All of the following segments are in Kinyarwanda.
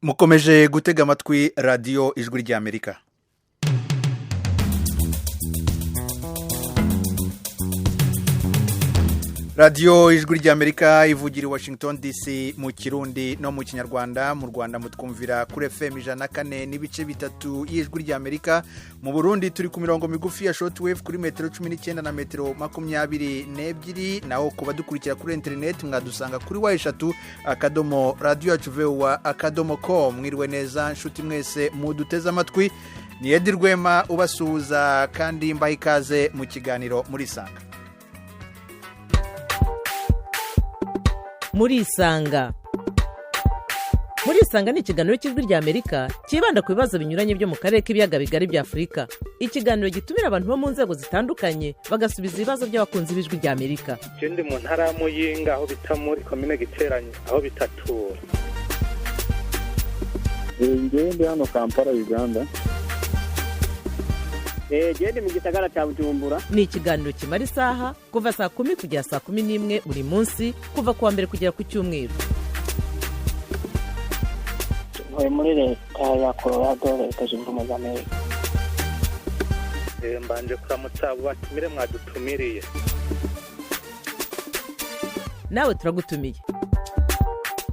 Mukomeje gutega amatwi Radiyo Ijwi ry'Amerika. Radiyo Ijwi ry'Amerika ivugira i Washington DC mu Kirundi no mu Kinyarwanda. Mu Rwanda mutwumvira kuri FM 104.3 y'Ijwi ry'Amerika. Mu Burundi turi ku mirongo migufi ya shortwave kuri metero 19 na metero 22, naho kuba dukurikira kuri internet mwadusanga kuri www.radioyacuvoa.com. Mwiriwe neza nshuti mwese muduteze amatwi, ni Edi Rwema ubasuhuza kandi mbaha ikaze mu kiganiro muri Isanga. Muri Isanga, Muri Isanga ni ikiganiro cy'Ijwi ry'Amerika cyibanda ku bibazo binyuranye byo mu karere k'ibiyaga bigari bya Afurika. Ikiganiro gitumira abantu bo mu nzego zitandukanye, bagasubiza ibibazo by'abakunzi b'Ijwi ry'Amerika. Je ndi mu ntara ya Muyinga, aho bita muri komine Giteranyi, aho bitatura. Njyewe ndi hano Kampala, Uganda. Gende mu gisagara cya Bujumbura. Ni ikiganiro kimara isaha, kuva saa 10 kugera saa 11 buri munsi, kuva ku wa mbere kugera ku cyumweru. Ntuye muri Leta ya Colorado, Leta Zunze Ubumwe za Amerika. Mbanje kuramutsa abo batumire mwadutumiriye. Nawe turagutumiye.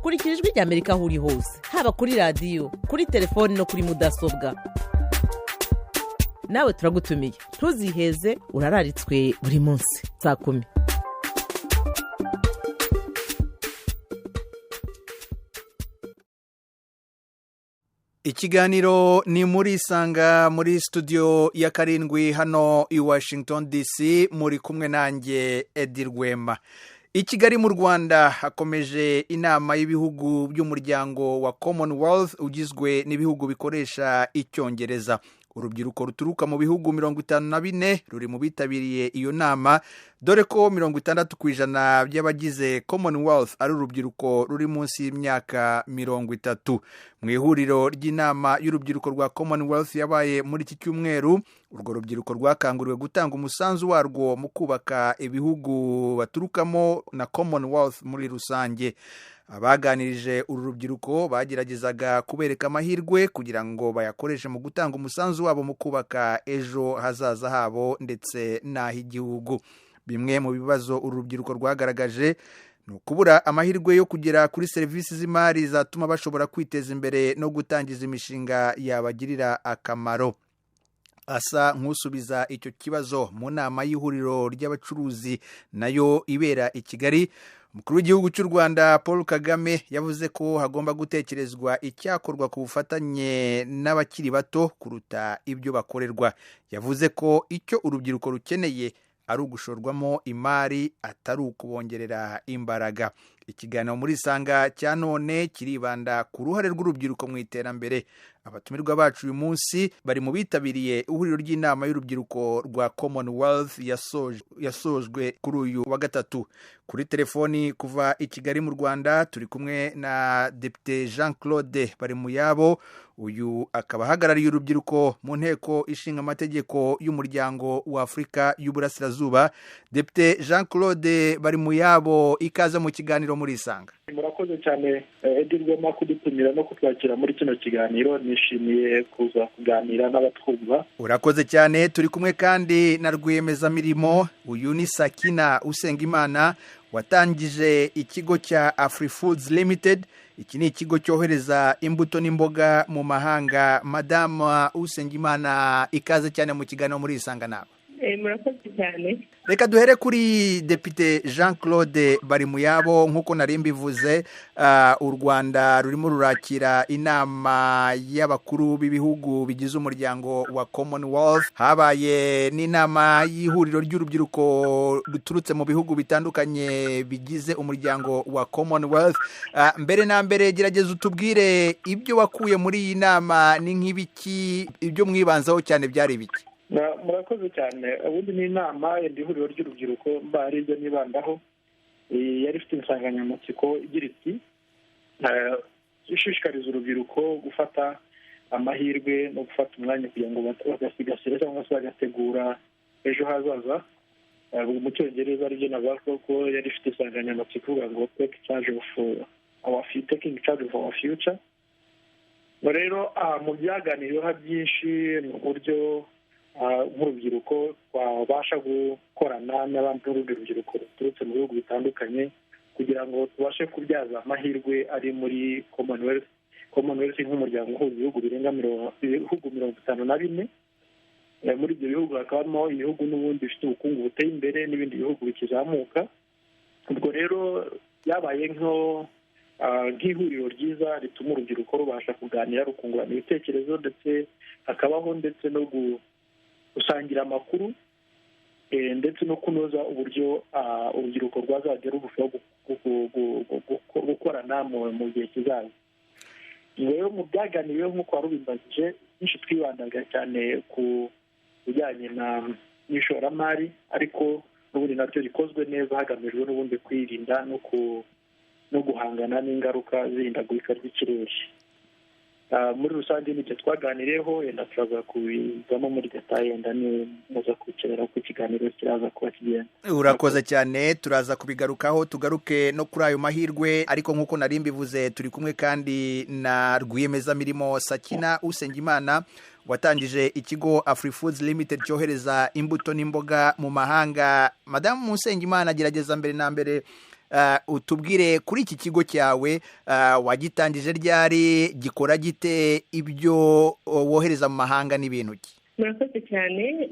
Kurikira Ijwi ry'Amerika aho uri hose, haba kuri radiyo, kuri telefoni no kuri mudasobwa. Nawe turagutumiye, ntuziheze, urararitswe buri munsi saa 10. Ikiganiro ni Muri Isanga muri studio ya 7 hano i Washington DC, muri kumwe nanjye Edi Rwema. I Kigali mu Rwanda hakomeje inama y'ibihugu by'umuryango wa Commonwealth ugizwe n'ibihugu bikoresha Icyongereza. Urubyiruko ruturuka mu bihugu 54 ruri mu bitabiriye iyo nama, dore ko 60% by'abagize Commonwealth ari urubyiruko ruri munsi y'imyaka 30. Mu ihuriro ry'inama y'urubyiruko rwa Commonwealth yabaye muri iki cyumweru, urwo rubyiruko rwakanguriwe gutanga umusanzu warwo mu kubaka ibihugu baturukamo na Commonwealth muri rusange. Abaganirije uru rubyiruko bageragezaga kubereka amahirwe kugira ngo bayakoreshe mu gutanga umusanzu wabo mu kubaka ejo hazaza habo ndetse n'ah'igihugu. Bimwe mu bibazo uru rubyiruko rwagaragaje ni ukubura amahirwe yo kugera kuri serivisi z'imari zatuma bashobora kwiteza imbere no gutangiza imishinga yabagirira akamaro. Asa nk'usubiza icyo kibazo mu nama y'ihuriro ry'abacuruzi nayo ibera i Kigali, Umukuru w'igihugu cy'u Rwanda Paul Kagame yavuze ko hagomba gutekerezwa icyakorwa ku bufatanye n'abakiri bato kuruta ibyo bakorerwa. Yavuze ko icyo urubyiruko rukeneye ari ugushorwamo imari, atari ukubongerera imbaraga. Ikiganiro Muri Isanga cya none kiribanda ku ruhare rw'urubyiruko mu iterambere. Abatumirwa bacu uyu munsi bari mu bitabiriye ihuriro ry'inama y'urubyiruko rwa Commonwealth yasojwe kuri uyu wa gatatu. Kuri telefoni kuva i Kigali mu Rwanda turi kumwe na Depite Jean Claude Barimuyabo, uyu akaba ahagarariye urubyiruko mu nteko ishinga amategeko y'umuryango wa Afurika y'Uburasirazuba. Depite Jean Claude Barimuyabo, ikaze mu kiganiro Muri Isanga. Murakoze cyane Edi Rwema kudutumira no kutwakira muri kino kiganiro, nishimiye kuza kuganira n'abatwumva. Urakoze cyane. Turi kumwe kandi na rwiyemezamirimo, uyu ni Sakina Usengimana watangije ikigo cya Afrifoods Limited. Iki ni ikigo cyohereza imbuto n'imboga mu mahanga. Madamu Usengimana, ikaze cyane mu kiganiro Muri Isanga nawe. Murakoze cyane. Reka duhere kuri Depite Jean Claude Barimuyabo. Nk'uko nari mbivuze, u Rwanda rurimo rurakira inama y'abakuru b'ibihugu bigize umuryango wa Commonwealth. Habaye n'inama y'ihuriro ry'urubyiruko ruturutse mu bihugu bitandukanye bigize umuryango wa Commonwealth. Mbere na mbere, gerageza utubwire ibyo wakuye muri iyi nama, ni nk'ibiki, ibyo mwibanzaho cyane byari ibiki? Murakoze cyane. Ubundi ni inama ihuriro ry'urubyiruko mba ari ibyo nibandaho, yari ifite insanganyamatsiko igira iti ishishikariza urubyiruko gufata amahirwe no gufata umwanya kugira ngo bagasigasira cyangwa se bagategura ejo hazaza. Mu Cyongereza aribyo navuga ko yari ifite insanganyamatsiko ivuga ngo taking charge of our future. Rero mu byaganiriweho byinshi ni uburyo nk'urubyiruko twabasha gukorana n'abandi n'urundi rubyiruko ruturutse mu bihugu bitandukanye kugira ngo tubashe kubyaza amahirwe ari muri Commonwealth. Commonwealth nk'umuryango uhuza ibihugu birenga ibihugu 54. Muri ibyo bihugu hakabamo ibihugu n'ubundi bifite ubukungu buteye imbere n'ibindi bihugu bikizamuka. Ubwo rero byabaye nk'ihuriro ryiza rituma urubyiruko rubasha kuganira, rukungurana ibitekerezo, ndetse hakabaho ndetse no gusangira amakuru, ndetse no kunoza uburyo urubyiruko rwazajya rurushaho gukorana mu gihe kizaza. Rero mu byaganiriweho nk'uko warubimbajije, byinshi twibandaga cyane ku bijyanye n'ishoramari, ariko n'ubundi naryo rikozwe neza hagamijwe n'ubundi kwirinda no guhangana n'ingaruka z'ihindagurika ry'ikirere. Muri rusange nibyo twaganiriyeho, yenda turaza kubizamo muri detaye, yenda muza kubikenera kuko ikiganiro kiraza kuba kigenda. Urakoze cyane, turaza kubigarukaho, tugaruke no kuri ayo mahirwe, ariko nk'uko nari mbivuze turi kumwe kandi na rwiyemezamirimo Sakina Usengimana watangije ikigo Afrifoods Limited cyohereza imbuto n'imboga mu mahanga. Madamu Usengimana, gerageza mbere na mbere utubwire kuri iki kigo cyawe, wagitangije ryari, gikora gite, ibyo wohereza mu mahanga n'ibintu ki? Murakoze cyane.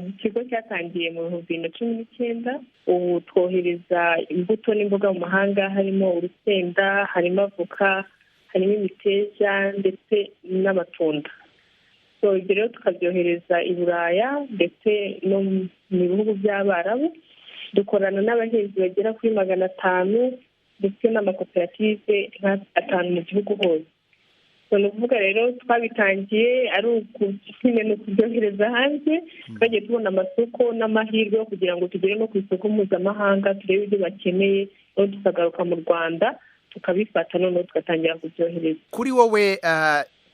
Ikigo cyatangiye mu 2019. Ubu twohereza imbuto n'imboga mu mahanga, harimo urusenda, harimo avoka, harimo imiteja ndetse n'amatunda. So ibyo rero tukabyohereza i Buraya ndetse no mu bihugu by'Abarabu. Dukorana n'abahinzi bagera kuri 500 ndetse n'amakoperative 5 mu gihugu hose. Ni ukuvuga rero twabitangiye ari ukubyohereza hanze, twagiye tubona amasoko n'amahirwe yo kugira ngo tugere no ku isoko mpuzamahanga, turebe ibyo bakeneye, noneho tukagaruka mu Rwanda tukabifata, noneho tugatangira kubyohereza. Kuri wowe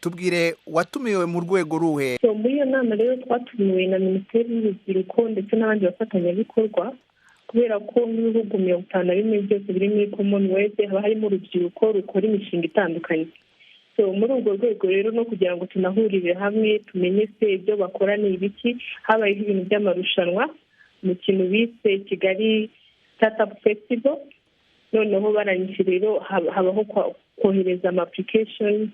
tubwire, watumiwe mu rwego ruhe? Muri iyo nama rero twatumiwe na Minisiteri y'Urubyiruko ndetse n'abandi bafatanyabikorwa, kubera ko nk'ibihugu 51 byose biri muri Commonwealth haba harimo urubyiruko rukora imishinga itandukanye. So muri urwo rwego rero no kugira ngo tunahurire hamwe tumenye se ibyo bakora ni ibiki, habayeho ibintu by'amarushanwa mu kintu bise Kigali Startup Festival. Noneho barangije rero habaho kohereza ama application,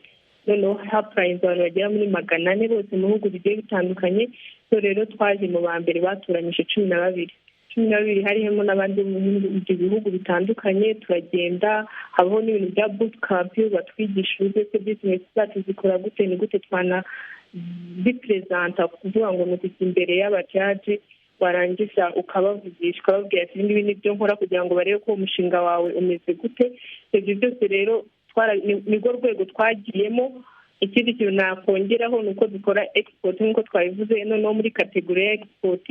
noneho hapurayinze abantu bagera muri 400 bose mu bihugu bigiye bitandukanye. So rero twaje mu ba mbere batoranyije 12. 12 harimo n'abandi mu bindi bihugu bitandukanye. Turagenda, habaho n'ibintu bya bootcamp batwigisha uburyo se business zacu zikora gute, ni gute twana bipresenta, kuvuga ngo ni ukujya imbere y'abajaji warangiza ukabavugisha, ukababwira ati ibi nibyo nkora, kugira ngo barebe ko umushinga wawe umeze gute. Ibyo byose rero nirwo rwego twagiyemo. Ikindi kintu nakongeraho ni uko dukora export nk'uko twabivuze, noneho muri kategori ya export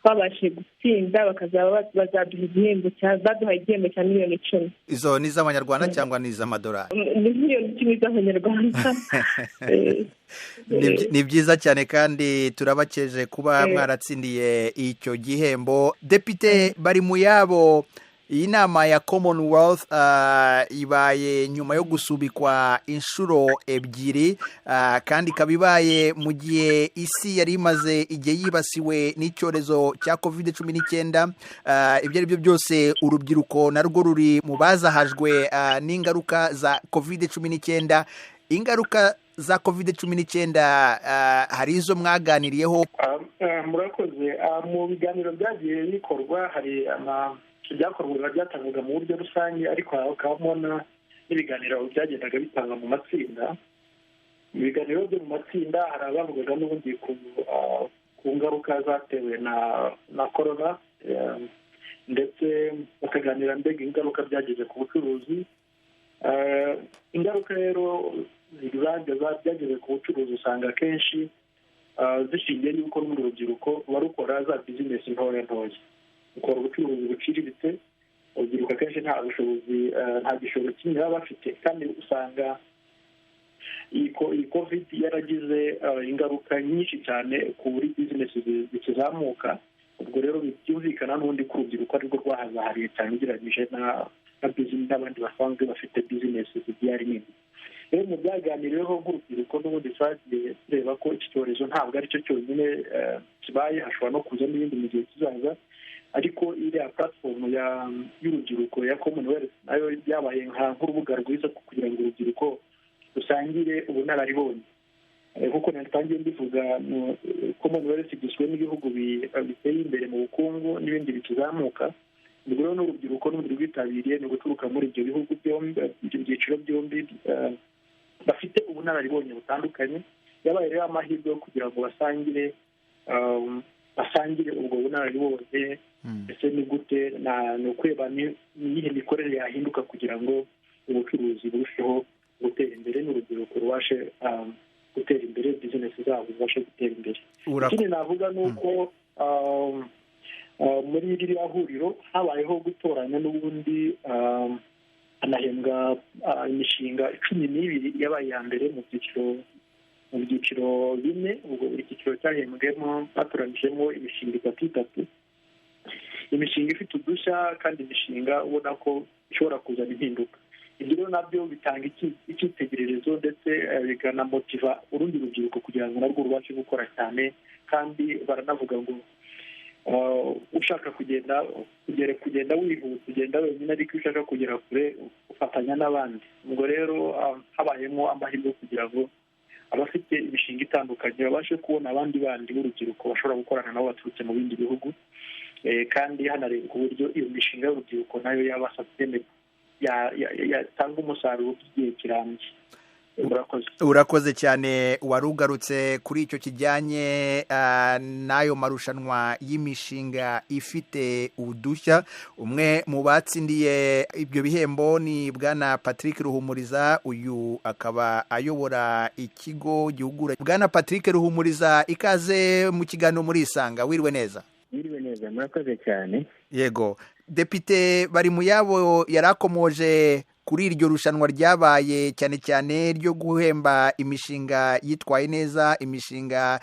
twabashije gutsinda, bakazaba bazaduha igihembo cya baduha igihembo cya miliyoni 10. Izo ni iz'amanyarwanda cyangwa ni iz'amadolari? Ni miliyoni 10 z'amanyarwanda. Ni byiza cyane kandi turabakeje kuba mwaratsindiye icyo gihembo. Depite Barimuyabo, iyi nama ya Commonwealth ibaye nyuma yo gusubikwa inshuro 2, kandi ikaba ibaye mu gihe isi yari imaze igihe yibasiwe n'icyorezo cya COVID-19. Ibyo ari byo byose urubyiruko narwo ruri mu bazahajwe n'ingaruka za COVID-19. Ingaruka za COVID-19 hari izo mwaganiriyeho? Murakoze. Mu biganiro byagiye bikorwa hari ibyakorwaga byatangwaga mu buryo rusange, ariko hakabamo n'ibiganiro byagendaga bitangwa mu matsinda. Ibiganiro byo mu matsinda hari abavugaga n'ubundi ku ngaruka zatewe na korona, ndetse bakaganira mbega ingaruka byageze ku bucuruzi. Ingaruka rero byageze ku bucuruzi usanga akenshi zishingiye n'uko n'urundi rubyiruko ruba rukora za bizinesi ntoya ntoya, rukora ubucuruzi buciriritse. Urubyiruko akenshi nta bushobozi, nta gishoro kinini baba bafite, kandi usanga iyi covid yaragize ingaruka nyinshi cyane kuri bizinesi zikizamuka. Ubwo rero byumvikana n'ubundi ko urubyiruko arirwo rwahazahariye cyane ugereranyije na n'abandi basanzwe bafite bizinesi zigiye ari nini. Rero mu byaganiriweho nk'urubyiruko n'ubundi twagiye tureba ko iki cyorezo ntabwo aricyo cyonyine kibaye, hashobora no kuza n'ibindi mu gihe kizaza, ariko iriya platform y'urubyiruko ya Commonwealth nayo byabaye nk'urubuga rwiza kugira ngo urubyiruko rusangire ubunararibonye. Nk'uko natangiye mbivuga, Commonwealth igizwe n'ibihugu biteye imbere mu bukungu n'ibindi bikizamuka. Ubwo rero n'urubyiruko n'ubundi rwitabiriye ni uguturuka muri ibyo bihugu byombi, ibyo byiciro byombi bafite ubunararibonye butandukanye. Yabaye rero amahirwe yo kugira ngo basangire ubwo bunararibonye, ese ni gute, ni ukureba ni iyihe mikorere yahinduka kugira ngo ubucuruzi burusheho gutera imbere n'urubyiruko rubashe gutera imbere, bizinesi zabo zibashe gutera imbere. Ikindi navuga ni uko muri ririya huriro habayeho gutoranya n'ubundi, hanahembwa imishinga 12 yabaye iya mbere mu byiciro 4. Ubwo buri cyiciro cyahembwemo, batoranyijemo imishinga 3, imishinga ifite udushya kandi imishinga ubona ko ishobora kuzana impinduka. Ibyo rero nabyo bitanga icyitegererezo ndetse bikanamotiva urundi rubyiruko kugira ngo narwo rubashe gukora cyane. Kandi baranavuga ngo ushaka kugenda wihuta ugenda wenyine, ariko iyo ushaka kugera kure ufatanya n'abandi. Ubwo rero habayemo amahirwe kugira ngo abafite imishinga itandukanye babashe kubona abandi bandi b'urubyiruko bashobora gukorana nabo baturutse mu bindi bihugu, kandi hanarebwa uburyo iyo mishinga y'urubyiruko nayo yaba sustainable, yatanga umusaruro by'igihe kirambye. Urakoze cyane. Warugarutse kuri icyo kijyanye n'ayo marushanwa y'imishinga ifite udushya. Umwe mu batsindiye ibyo bihembo ni Bwana Patrick Ruhumuriza, uyu akaba ayobora ikigo gihugura. Bwana Patrick Ruhumuriza, ikaze mu kiganiro muri Isanga. Wiriwe neza. Wiriwe neza, murakoze cyane. Yego, Depite Barimuyabo yarakomoje kuri iryo rushanwa ryabaye cyane cyane ryo guhemba imishinga yitwaye neza, imishinga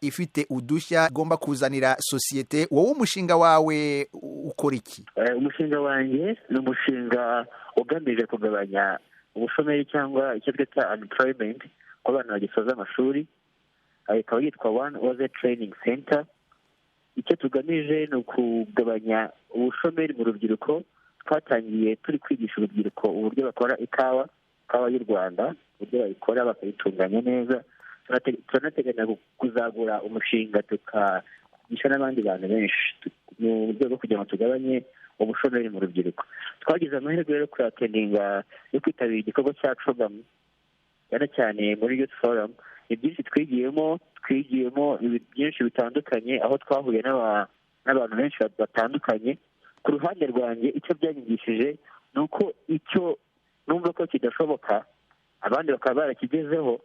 ifite udushya igomba kuzanira sosiyete. Wowe umushinga wawe ukora iki? Umushinga wanjye ni umushinga ugamije kugabanya ubushomeri cyangwa icyo twita unemployment ku bana bagisoza amashuri, ikaba yitwa One Oze Training Center. Icyo tugamije ni ukugabanya ubushomeri mu rubyiruko. Twatangiye turi kwigisha urubyiruko uburyo bakora ikawa y'u Rwanda, uburyo bayikora bakayitunganya neza. Turanateganya kuzagura umushinga tukagisha n'abandi bantu benshi mu buryo bwo kugira ngo tugabanye ubushomeri mu rubyiruko. Twagize amahirwe rero kuyatendinga yo kwitabira igikorwa cya CHOGM, cyane cyane muri Youth Forum. Ni byinshi twigiyemo byinshi bitandukanye, aho twahuye n'abantu benshi batandukanye. Ku ruhande rwanjye icyo byanyigishije ni uko icyo numva ko kidashoboka abandi bakaba barakigezeho,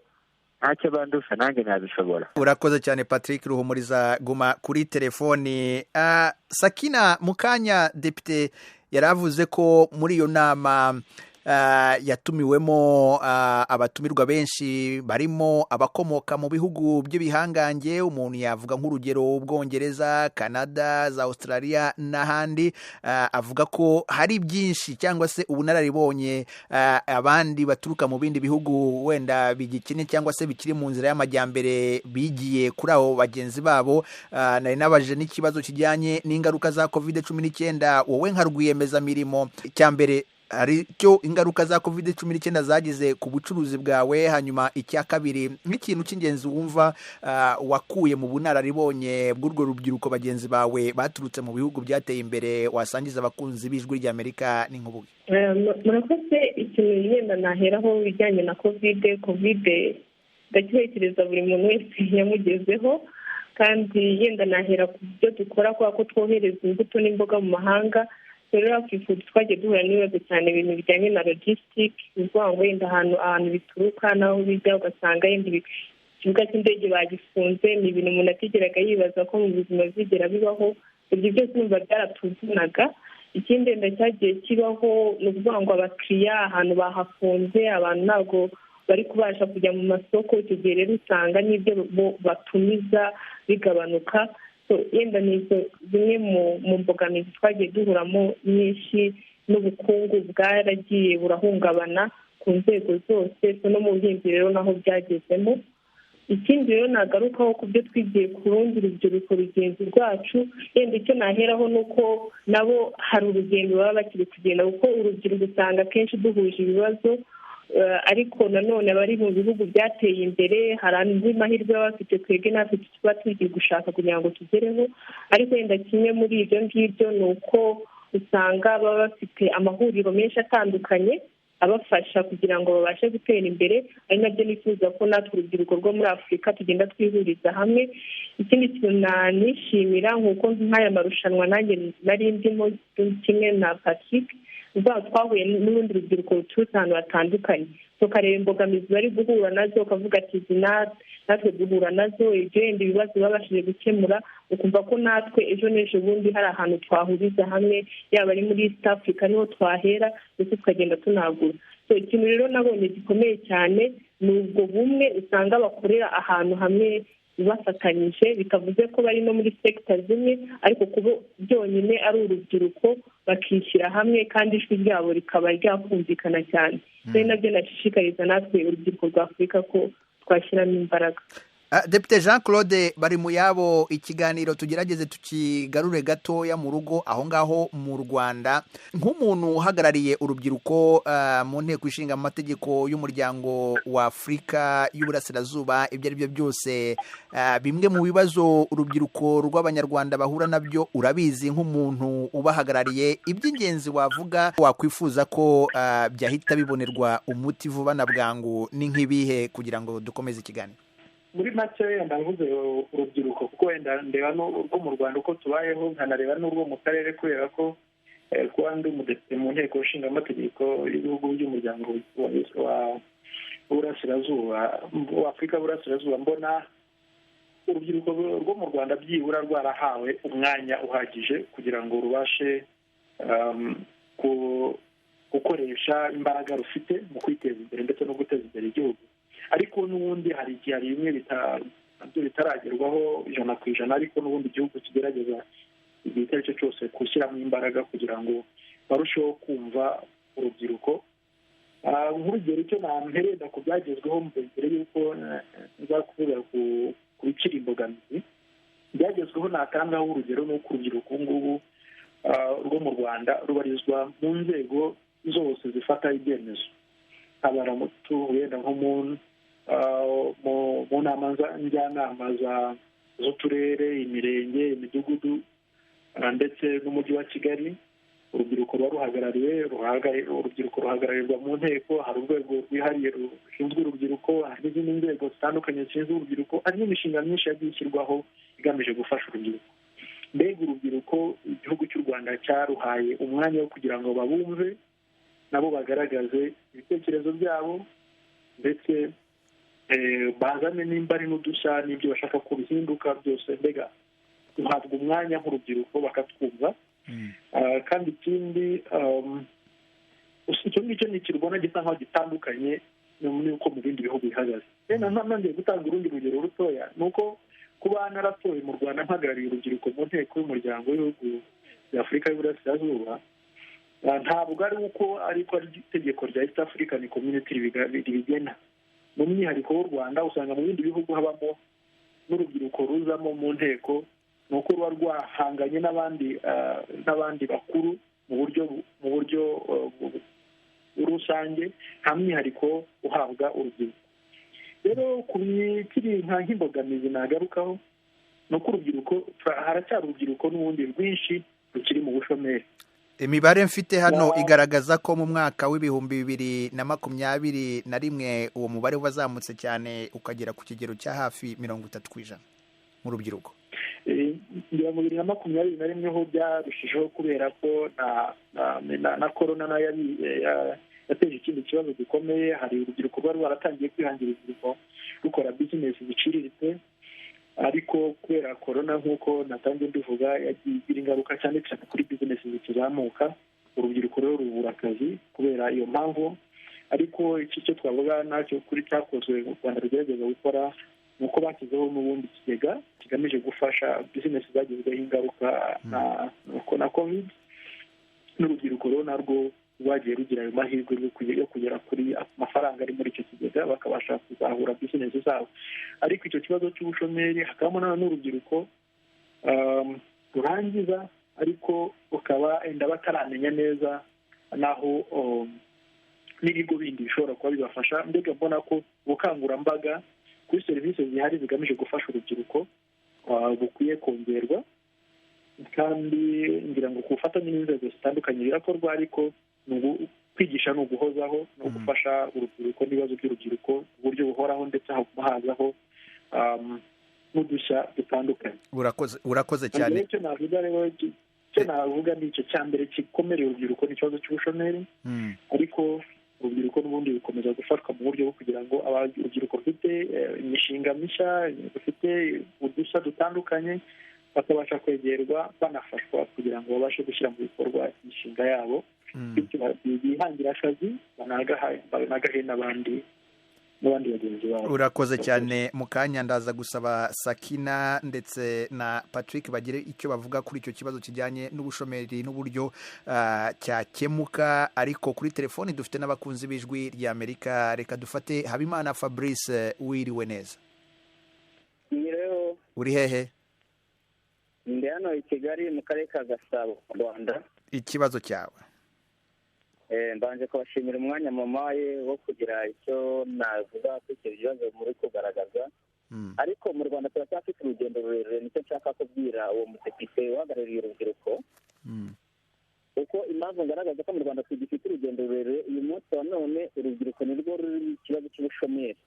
ntacyo bandusha nanjye nabishobora. Urakoze cyane Patrick Ruhumuriza, guma kuri telefoni. Sakina, mukanya Depite yaravuze ko muri iyo nama yatumiwemo abatumirwa benshi barimo abakomoka mu bihugu by'ibihangange, umuntu yavuga nk'urugero Ubwongereza, Canada, za Australia n'ahandi. Avuga ko hari byinshi cyangwa se ubunararibonye abandi baturuka mu bindi bihugu wenda bigikene cyangwa se bikiri mu nzira y'amajyambere bigiye kuri abo bagenzi babo. Nari nabaje n'ikibazo kijyanye n'ingaruka za COVID-19, wowe nka rwiyemezamirimo, icya mbere hari cyo ingaruka za COVID-19 zagize ku bucuruzi bwawe, hanyuma icya kabiri nk'ikintu cy'ingenzi wumva wakuye mu bunararibonye bw'urwo rubyiruko bagenzi bawe baturutse mu bihugu byateye imbere wasangiza abakunzi b'Ijwi ry'Amerika n'inkubuge. Murakoze. Ikintu yenda naheraho bijyanye na COVID ndakirekereza buri muntu wese yamugezeho, kandi yenda nahera ku byo dukora kubera ko twohereza imbuto n'imboga mu mahanga. Rero Afrifood twagiye duhura n'ibibazo cyane ibintu bijyanye na logistic, ukuvuga ngo yenda ahantu bituruka n'aho bijya ugasanga yenda ikibuga cy'indege bagifunze. Ni ibintu umuntu atigeraga yibaza ko mu buzima bizigera bibaho. Ibyo byose numva byaratuvunaga. Ikindi wenda cyagiye kibaho ni ukuvuga ngo abakiriya ahantu bahafunze, abantu ntabwo bari kubasha kujya mu masoko. Icyo gihe rero usanga n'ibyo batumiza bigabanuka. Yenda ni izo zimwe mu mbogamizi twagiye duhuramo nyinshi, n'ubukungu bwaragiye burahungabana ku nzego zose. No mu buhinzi rero naho byagezemo. Ikindi rero nagarukaho ku byo twigiye ku rundi rubyiruko rugenzi rwacu, yenda icyo naheraho ni uko nabo hari urugendo baba bakiri kugenda, kuko urubyiruko usanga akenshi duhuje ibibazo, ariko nanone abari mu bihugu byateye imbere hari andi mahirwe baba bafite twebwe natwe tuba tugiye gushaka kugira ngo tugereho. Ariko yenda kimwe muri ibyo ngibyo ni uko usanga baba bafite amahuriro menshi atandukanye abafasha kugira ngo babashe gutera imbere, ari nabyo nifuza ko natwe urubyiruko rwo muri Afurika tugenda twihuriza hamwe. Ikindi kintu nanishimira nk'uko nk'aya marushanwa nanjye nari ndimo kimwe na Patrick, twahuye n'urundi rubyiruko ruturutse ahantu hatandukanye, tukareba imbogamizi bari guhura nazo, ukavuga ati izi natwe duhura nazo, ibyo wenda ibibazo babashije gukemura, ukumva ko natwe ejo n'ejo bundi hari ahantu twahuriza hamwe, yaba ari muri East Africa niho twahera ndetse tukagenda tunagura. So ikintu rero nabonye gikomeye cyane ni ubwo bumwe usanga bakorera ahantu hamwe bafatanyije, bitavuze ko bari no muri sekita zimwe, ariko kuba byonyine ari urubyiruko bakishyira hamwe kandi ijwi ryabo rikaba ryakumvikana cyane. Rero nabyo nashishikariza natwe urubyiruko rwa Afurika ko twashyiramo imbaraga. Depite Jean Claude Barimuyabo, ikiganiro tugerageze tukigarure gatoya mu rugo aho ngaho mu Rwanda. Nk'umuntu uhagarariye urubyiruko mu nteko ishinga amategeko y'umuryango wa Afurika y'Uburasirazuba, ibyo ari byo byose bimwe mu bibazo urubyiruko rw'Abanyarwanda bahura nabyo urabizi nk'umuntu ubahagarariye, iby'ingenzi wavuga wakwifuza ko byahita bibonerwa umuti vuba na bwangu ni nk'ibihe kugira ngo dukomeze ikiganiro? Muri make wenda mvuze urubyiruko, kuko wenda ndeba n'urwo mu Rwanda uko tubayeho, nkanareba n'urwo mu karere, kubera ko kuba ndi umudepite mu nteko ishinga amategeko y'ibihugu by'umuryango wa Burasirazuba wa Afurika y'Uburasirazuba, mbona urubyiruko rwo mu Rwanda byibura rwarahawe umwanya uhagije kugira ngo rubashe gukoresha imbaraga rufite mu kwiteza imbere ndetse no guteza imbere igihugu. Ariko n'ubundi hari igihe hari bimwe bitaragerwaho 100%, ariko n'ubundi igihugu kigerageza igihe icyo ari cyo cyose gushyiramo imbaraga kugira ngo barusheho kumva urubyiruko. Nk'urugero icyo nampereza ku byagezweho mbere y'uko nza kuvuga ku bikiri imbogamizi, byagezweho natangaho urugero ni uko urubyiruko ubu ngubu rwo mu Rwanda rubarizwa mu nzego zose zifata ibyemezo, abaramutu wenda nko mu nama njyanama z'uturere, imirenge, imidugudu ndetse n'umujyi wa Kigali. Urubyiruko ruba ruhagarariwe, urubyiruko ruhagararirwa mu nteko, hari urwego rwihariye rushinzwe urubyiruko, hari n'izindi nzego zitandukanye zishinzwe urubyiruko, hari n'imishinga myinshi yagiye ishyirwaho igamije gufasha urubyiruko. Mbega urubyiruko igihugu cy'u Rwanda cyaruhaye umwanya wo kugira ngo babumve, nabo bagaragaze ibitekerezo byabo, ndetse bazane nimba ari n'udushya n'ibyo bashaka ko bihinduka byose, mbega duhabwa umwanya nk'urubyiruko bakatwumva. Kandi ikindi icyo ngicyo ni ikintu ubona gisa nkaho gitandukanye n'uko mu bindi bihugu bihagaze. Nongeye gutanga urundi rugero rutoya, ni uko kuba naratoye mu Rwanda mpagarariye urubyiruko mu nteko y'umuryango w'ibihugu bya Afurika y'Uburasirazuba, ntabwo ari uko ariko ari itegeko rya East African Community ribigena. Mu mwihariko w'u Rwanda usanga mu bindi bihugu habamo n'urubyiruko ruzamo mu nteko, ni uko ruba rwahanganye n'abandi bakuru mu buryo rusange, nta mwihariko uhabwa urubyiruko. Rero ku bikiri nk'imbogamizi nagarukaho ni uko urubyiruko, haracyari urubyiruko n'ubundi rwinshi rukiri mu bushomeri. Imibare mfite hano igaragaza ko mu mwaka w'2021 uwo mubare wazamutse cyane ukagera ku kigero cya hafi 30% mu rubyiruko. 2021 ho byarushijeho kubera ko na corona nayo yateje ikindi kibazo gikomeye. Hari urubyiruko rwari rwaratangiye kwihangira imirimo rukora bizinesi ziciriritse, ariko kubera corona nk'uko natangiye mbivuga yagiye igira ingaruka cyane cyane kuri bizinesi zikizamuka, urubyiruko rero rubura akazi kubera iyo mpamvu. Ariko iki cyo twavuga nacyo kuri cyakozwe u Rwanda rugerageza gukora ni uko bashyizeho n'ubundi ikigega kigamije gufasha bizinesi zagizweho ingaruka na covid, n'urubyiruko rero narwo rwagiye rugira ayo mahirwe yo kugera kuri amafaranga ari muri icyo kigega, bakabasha kuzahura bizinesi zabo. Ariko icyo kibazo cy'ubushomeri hakabamo n'urubyiruko rurangiza ariko ukaba enda bataramenya neza naho n'ibigo bindi bishobora kuba bibafasha. Mbega mbona ko ubukangurambaga kuri serivisi zihari zigamije gufasha urubyiruko bukwiye kongerwa, kandi ngira ngo ku bufatanye n'inzego zitandukanye birakorwa, ariko kwigisha ni uguhozaho no gufasha urubyiruko n'ibibazo by'urubyiruko ku buryo buhoraho, ndetse haguma hazaho n'udushya dutandukanye. Urakoze cyane. Icyo navuga rero, icyo navuga ni icyo cya mbere gikomereye urubyiruko ni ikibazo cy'ubushomeri, ariko urubyiruko n'ubundi rukomeza gufatwa mu buryo bwo kugira ngo urubyiruko rufite imishinga mishya, rufite udushya dutandukanye, bakabasha kwegerwa banafashwa kugira ngo babashe gushyira mu bikorwa imishinga yabo, bityo bihangira akazi banagahe n'abandi bagenzi babo. Urakoze cyane. Mu kanya ndaza gusaba Sakina ndetse na Patrick bagire icyo bavuga kuri icyo kibazo kijyanye n'ubushomeri n'uburyo cyakemuka, ariko kuri telefoni dufite n'abakunzi b'Ijwi rya Amerika. Reka dufate Habimana Fabrice, wiriwe neza? Nyiriho. Uri hehe? Ndi hano i Kigali mu karere ka Gasabo, Rwanda. Ikibazo cyawe? Mbanje kubashimira umwanya mumaye wo kugira icyo navuga kuri icyo bibazo muri kugaragaza, ariko mu Rwanda turacyafite urugendo rurerure. Nicyo nshaka kubwira uwo mudepite uhagarariye urubyiruko, kuko impamvu ngaragaza ko mu Rwanda tugifite urugendo rurerure, uyu munsi wa none urubyiruko nirwo ruri mu kibazo cy'ubushomeri,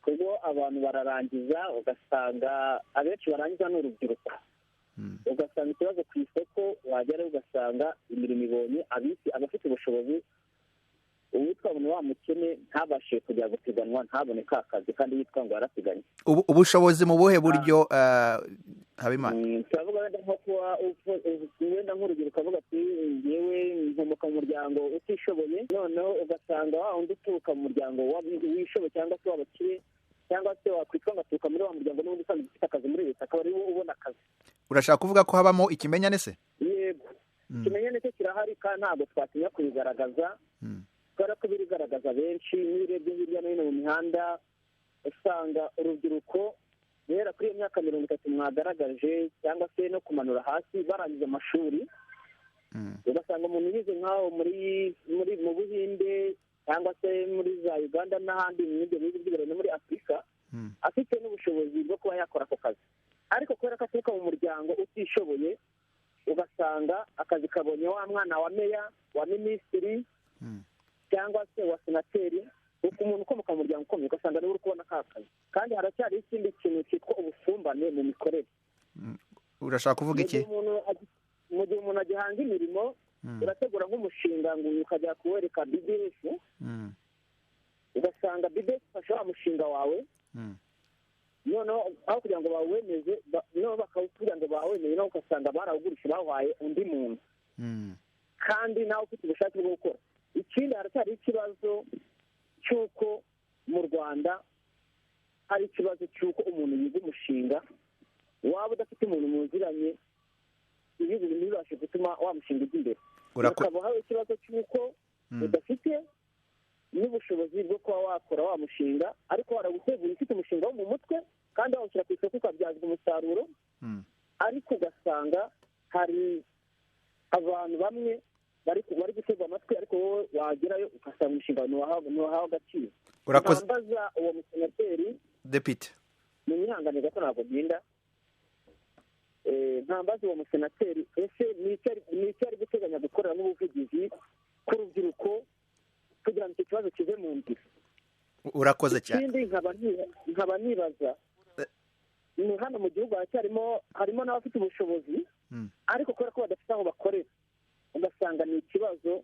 kuko abantu bararangiza ugasanga abenshi barangiza ni urubyiruko, ugasanga ikibazo ku isoko wagerayo ugasanga imirimo ibonye abafite ubushobozi, uwitwa wa mukene ntabashe kujya gupiganwa, ntabone ka kazi kandi yitwa ngo yarapiganwe. Ubushobozi mu buhe buryo, Habimana? Turavuga wenda nko kuba wenda nk'urubyiruko avuga ati ngewe nkomoka mu muryango utishoboye, noneho ugasanga wa wundi uturuka mu muryango wishoboye cyangwa se w'abakire, cyangwa se wakwitwa ngo aturuka muri wa muryango n'ubundi usanzwe ufite akazi muri leta, akaba ariwe ubona akazi. Urashaka kuvuga ko habamo ikimenyane se? Yego, ikimenyane cyo kirahari kandi ntabwo twatinya kubigaragaza, kubera ko birigaragaza benshi. N'iyo urebye hirya no hino mu mihanda usanga urubyiruko guhera kuri iyo myaka 30 mwagaragaje, cyangwa se no kumanura hasi barangije amashuri, ugasanga umuntu yize nk'aho muri mu Buhinde cyangwa se muri za Uganda n'ahandi mu bindi bihugu by'iburayi no muri Afurika, afite n'ubushobozi bwo kuba yakora ako kazi, ariko kubera ko aturuka mu muryango utishoboye, ugasanga akazi kabonye wa mwana wa meya, wa minisitiri, cyangwa se wa senateri, umuntu ukomoka mu muryango ukomeye, ugasanga niwe uri kubona ka kazi. Kandi haracyari ikindi kintu cyitwa ubusumbane mu mikorere. Urashaka kuvuga iki? Mu gihe umuntu agihanga imirimo, urategura nk'umushinga ngo ukajya kuwereka BDF, ugasanga BDF ifasha wa mushinga wawe, noneho aho kugira ngo bawemeze, noneho bakawukugira ngo bawemeze, noneho ugasanga barawugurisha bawaye undi muntu, kandi nawe ufite ubushake bwo gukora. Ikindi haracyari ikibazo cy'uko mu Rwanda hari ikibazo cy'uko umuntu yiga umushinga, waba udafite umuntu muziranye, ibihugu ntibibashe gutuma wa mushinga ujya imbere. Hakaba hari ikibazo cy'uko udafite n'ubushobozi bwo kuba wakora wa mushinga, ariko waraguteguye ufite umushinga wo mu mutwe kandi wawushyira ku isoko ukabyazwa umusaruro, ariko ugasanga hari abantu bamwe bari gutegwa amatwi, ariko wowe wagerayo ugasanga umushinga ntiwahawe agaciro. Ntambaza uwo musenateri depite mu myihangane gato ntabwo bwinda, ntambaza uwo musenateri ese ni icyo ari guteganya gukorera n'ubuvugizi ku rubyiruko kugira ngo icyo kibazo kive mu nzira. Urakoze cyane. Ikindi nkaba nibaza ni hano mu gihugu haracyarimo harimo n'abafite ubushobozi, ariko kubera ko badafite aho bakorera, ugasanga ni ikibazo.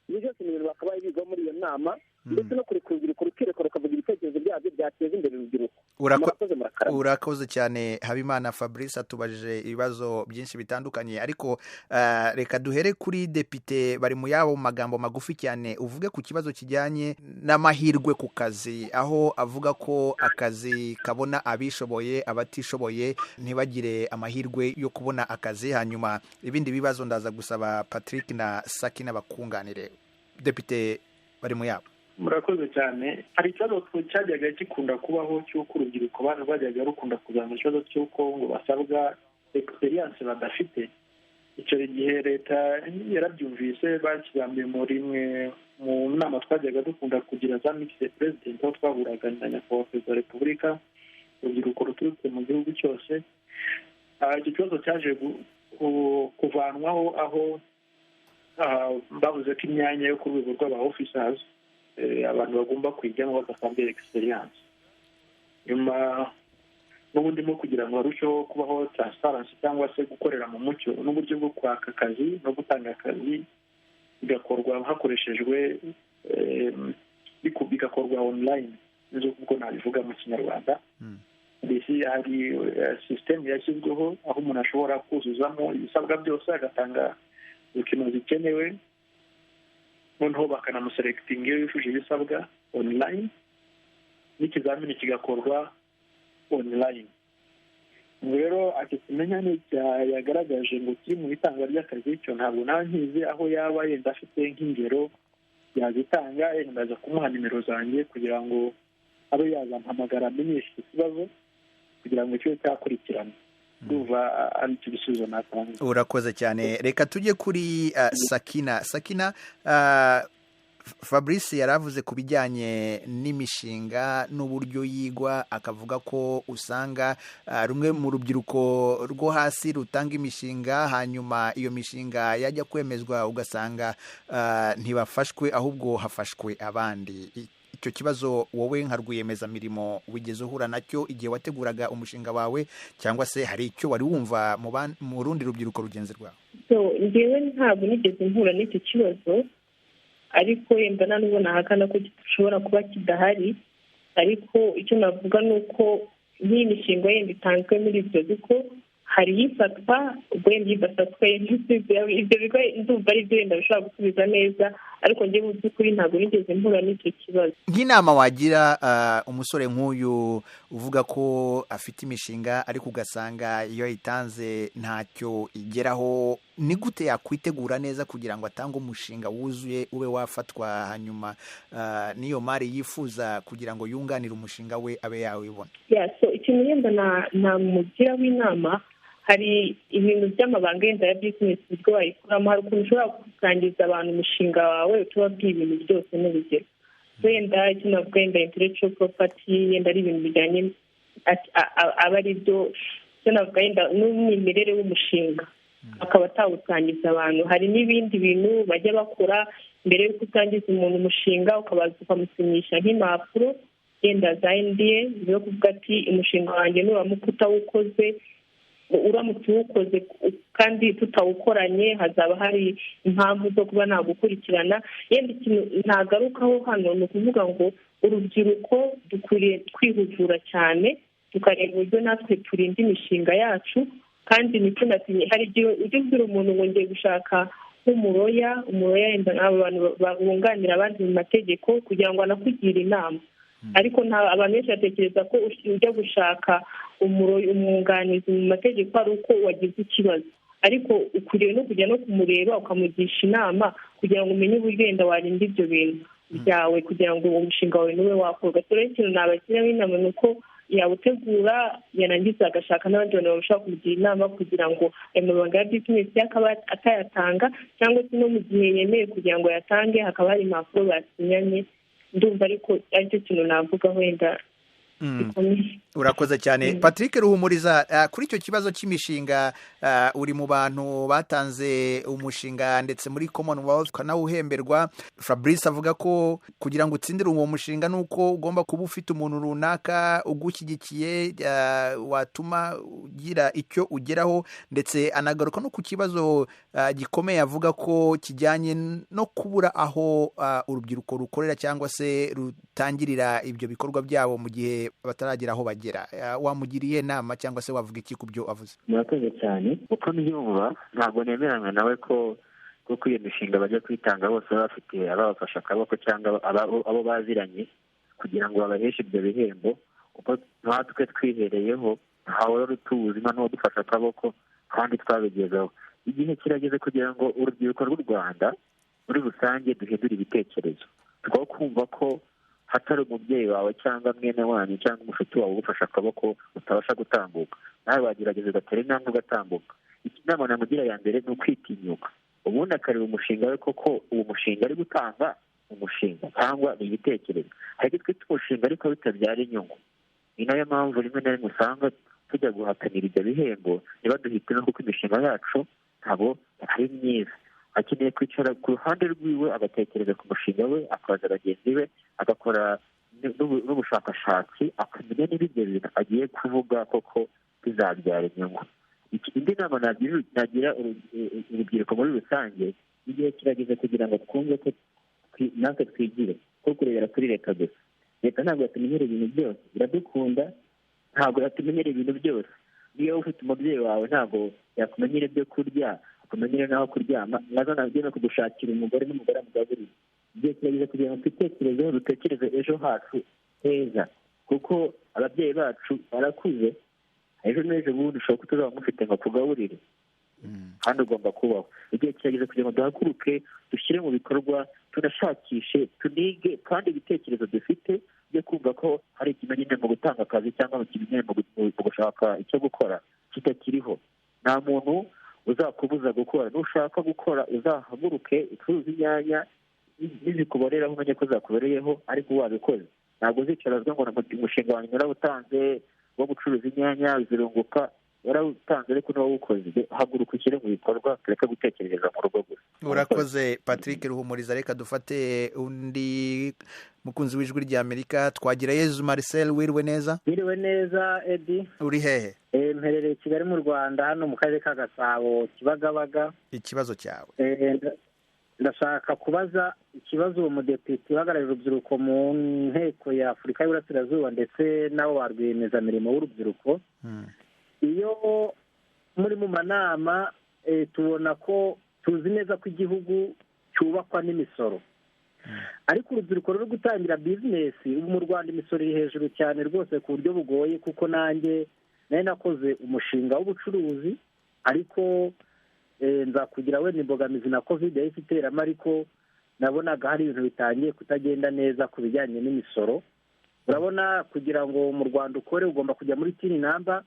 Ibyo byose ni ibintu bakabaye bigaho muri iyo nama, ndetse no kureka urubyiruko rukirekura rukavuga ibitekerezo byabyo byateza imbere urubyiruko. Urakoze cyane Habimana Fabrice, atubajije ibibazo byinshi bitandukanye, ariko reka duhere kuri Depite Barimuyabo mu magambo magufi cyane, uvuge ku kibazo kijyanye n'amahirwe ku kazi, aho avuga ko akazi kabona abishoboye, abatishoboye ntibagire amahirwe yo kubona akazi. Hanyuma ibindi bibazo ndaza gusaba Patrick na Sakina bakunganire. Depite Barimuyabo. Murakoze cyane. Hari ikibazo cyajyaga gikunda kubaho cy'uko urubyiruko bajyaga rukunda kuzamura ikibazo cy'uko ngo basabwa experience badafite. Icyo gihe leta yarabyumvise, bakizamuye muri rimwe mu nama twajyaga dukunda kugira za mixed president, aho twahuraga na nyakubahwa perezida wa repubulika, urubyiruko ruturutse mu gihugu cyose. Icyo kibazo cyaje kuvanwaho aho bavuze ko imyanya yo ku rwego rw'aba officers abantu bagomba kwijyamo badasabwe experience. Nyuma n'ubundi mo kugira ngo harusheho kubaho transparency cyangwa se gukorera mu mucyo, n'uburyo bwo kwaka akazi no gutanga akazi bigakorwa hakoreshejwe bigakorwa online, nizo ubwo nabivuga mu Kinyarwanda. Mbese hari system yashyizweho aho umuntu ashobora kuzuzamo ibisabwa byose, agatanga documents zikenewe, noneho bakanamuselectinga iyo yujuje ibisabwa online, n'ikizamini kigakorwa online. Ubwo rero ati kimenyane yagaragaje ngo kiri mu itangwa ry'akazi, cyo ntabwo nawe nkizi, aho yaba yenda afite nk'ingero yazitanga, yenda ndaza kumuha nimero zanjye kugira ngo abe yazampamagara amenyeshe iki kibazo kugira ngo kibe cyakurikirana. Ndumva ari icyo gisubizo natanga. Urakoze cyane. Reka tujye kuri Sakina. Sakina, Fabrice yaravuze ku bijyanye n'imishinga n'uburyo yigwa, akavuga ko usanga rumwe mu rubyiruko rwo hasi rutanga imishinga, hanyuma iyo mishinga yajya kwemezwa ugasanga ntibafashwe, ahubwo hafashwe abandi. Icyo kibazo wowe nka rwiyemezamirimo wigeze uhura nacyo igihe wateguraga umushinga wawe, cyangwa se hari icyo wari wumva mu rundi rubyiruko rugenzi rwawe? Njyewe ntabwo nigeze mpura n'icyo kibazo, ariko yenda nubwo nahakana ko gishobora kuba kidahari, ariko icyo navuga ni uko nk'iyi mishinga yenda itanzwe muri ibyo bigo, hari ifatwa, ubwo yenda idafatwa, ibyo bigo ndumva ari byo yenda bishobora gusubiza neza, ariko njye mu by'ukuri ntabwo nigeze mpura n'icyo kibazo. Nk'inama wagira umusore nk'uyu uvuga ko afite imishinga ariko ugasanga iyo ayitanze ntacyo igeraho, ni gute yakwitegura neza kugira ngo atange umushinga wuzuye ube wafatwa, hanyuma n'iyo mari yifuza kugira ngo yunganire umushinga we abe yawibona? So ikintu yenda namugira w'inama, hari ibintu by'amabanga yenda ya business uburyo wayikuramo, hari ukuntu ushobora gusangiza abantu umushinga wawe utubabwiye ibintu byose. N'urugero wenda icyo navuga yenda intellectual property, yenda ari ibintu bijyanye aba ari byo, icyo navuga yenda n'umwimerere w'umushinga akaba atawusangiza abantu. Hari n'ibindi bintu bajya bakora mbere y'uko utangiza umuntu umushinga, ukabaza ukamusinyisha nk'impapuro yenda za NDA zo kuvuga ati umushinga wanjye nuramuka utawukoze, uramutse uwukoze kandi tutawukoranye hazaba hari impamvu zo kuba nagukurikirana. Yenda ikintu ntagarukaho hano ni ukuvuga ngo urubyiruko dukwiriye kwihugura cyane, tukareba uburyo natwe turinda imishinga yacu, kandi ntitunatinye. Hari igihe ujya ubwira umuntu ngo ngiye gushaka nk'umuroya, umuroya yenda aba bantu bunganira abandi mu mategeko kugira ngo anakugire inama, ariko abantu benshi batekereza ko ujya gushaka umwunganizi mu mategeko ari uko wagize ikibazo, ariko ukwiriye no kujya no kumureba ukamugisha inama kugira ngo umenye uburyo wenda warinda ibyo bintu byawe kugira ngo umushinga wawe niwe wakorwa. Rero ikintu nabagiraho inama ni uko yawutegura, yarangiza agashaka n'abandi bantu bashobora kumugira inama kugira ngo ayo mabanga ya business akaba atayatanga, cyangwa se no mu gihe yemeye kugira ngo yatange hakaba hari impapuro basinyanye. Ndumva ariko aricyo kintu navuga wenda. Urakoze cyane Patrick Ruhumuriza. Kuri icyo kibazo cy'imishinga, uri mu bantu batanze umushinga ndetse muri Commonwealth ukanawuhemberwa. Fabrice avuga ko kugira ngo utsindire uwo mushinga nuko ugomba kuba ufite umuntu runaka ugushyigikiye watuma ugira icyo ugeraho, ndetse anagaruka no ku kibazo gikomeye avuga ko kijyanye no kubura aho urubyiruko rukorera cyangwa se rutangirira ibyo bikorwa byabo mu gihe imbere, bataragera aho bagera. Wamugiriye inama cyangwa se wavuga iki ku byo avuze? Murakoze cyane. Uko mbyumva, ntabwo nemeranywa nawe ko kuko iyo mishinga bajya kwitanga bose baba bafite ababafashe akaboko cyangwa abo baziranye kugira ngo babaheshe ibyo bihembo, kuko natwe twihereyeho ntawe wari utuzi n'uwadufashe akaboko kandi twabigezeho. Igihe kirageze kugira ngo urubyiruko rw'u Rwanda muri rusange duhindure ibitekerezo, two kumva ko hatari umubyeyi wawe cyangwa mwene wanyu cyangwa umushuti wawe ugufashe akaboko utabasha gutambuka, nawe wagerageza ugatera intambwe ugatambuka. Inama namugira ya mbere ni ukwitinyuka, ubundi akareba umushinga we koko uwo mushinga ari gutanga umushinga cyangwa ni ibitekerezo. Hari ibyo twita umushinga ariko bitabyara inyungu. Ni nayo mpamvu rimwe na rimwe usanga tujya guhatanira ibyo bihembo ntibaduhitemo, kuko imishinga yacu ntabwo ari myiza. Akeneye kwicara ku ruhande rwiwe agatekereza ku mushinga we, akabaza bagenzi be, agakora n'ubushakashatsi, akamenya niba ibyo bintu agiye kuvuga koko bizabyara inyungu. Indi nama nagira urubyiruko muri rusange, igihe kirageze kugira ngo twumve ko natwe twigire, ko kurebera kuri leta gusa. Leta ntabwo yatumenyera ibintu byose, iradukunda, ntabwo yatumenyera ibintu byose. Niyo ufite umubyeyi wawe ntabwo yakumenyera ibyo kurya, akumenyera n'aho kuryama, nazo nabyo no kugushakira umugore n'umugore amugaburira. Igihe kirageze kugira ngo twitekerezeho, dutekereze ejo hacu heza, kuko ababyeyi bacu barakuze, ejo n'ejo bundi ushobora kutazaba mufite ngo akugaburire, kandi ugomba kubaho. Igihe kirageze kugira ngo duhaguruke, dushyire mu bikorwa, tunashakishe, tunige, kandi ibitekerezo dufite byo kumva ko hari ikimenyane mu gutanga akazi cyangwa mu kimenyane mu gushaka icyo gukora kitakiriho. Nta muntu uzakubuza gukora. Nushaka gukora uzahaguruke, ucuruze inyanya, nizikuboreraho umenye ko zakubereyeho, ariko wabikoze. Ntabwo uzicarazwa ngo umushinga wanjye narawutanze wo gucuruza inyanya zirunguka, warawutanze ariko n'uwawukoze. Haguruka ushyire mu bikorwa, tureke gutekereza mu rugo gusa. Urakoze Patrick Ruhumuriza. Reka dufate undi mukunzi w'Ijwi rya Amerika, Twagirayezu Marcel. Wiriwe neza? Wiriwe neza Edi. Uri hehe? Mperereye Kigali mu Rwanda, hano mu karere ka Gasabo, Kibagabaga. Ikibazo cyawe? Ndashaka kubaza ikibazo uwo mudepite uhagarariye urubyiruko mu nteko ya Afurika y'Iburasirazuba ndetse n'abo ba rwiyemezamirimo w'urubyiruko. Iyo muri mu manama tubona ko tuzi neza ko igihugu cyubakwa n'imisoro, ariko urubyiruko ruri gutangira bizinesi ubu mu Rwanda imisoro iri hejuru cyane rwose ku buryo bugoye, kuko nanjye nari nakoze umushinga w'ubucuruzi ariko nza kugira wenda imbogamizi na covid yahise iteramo, ariko nabonaga hari ibintu bitangiye kutagenda neza ku bijyanye n'imisoro. Urabona kugira ngo mu Rwanda ukore ugomba kujya muri TIN number.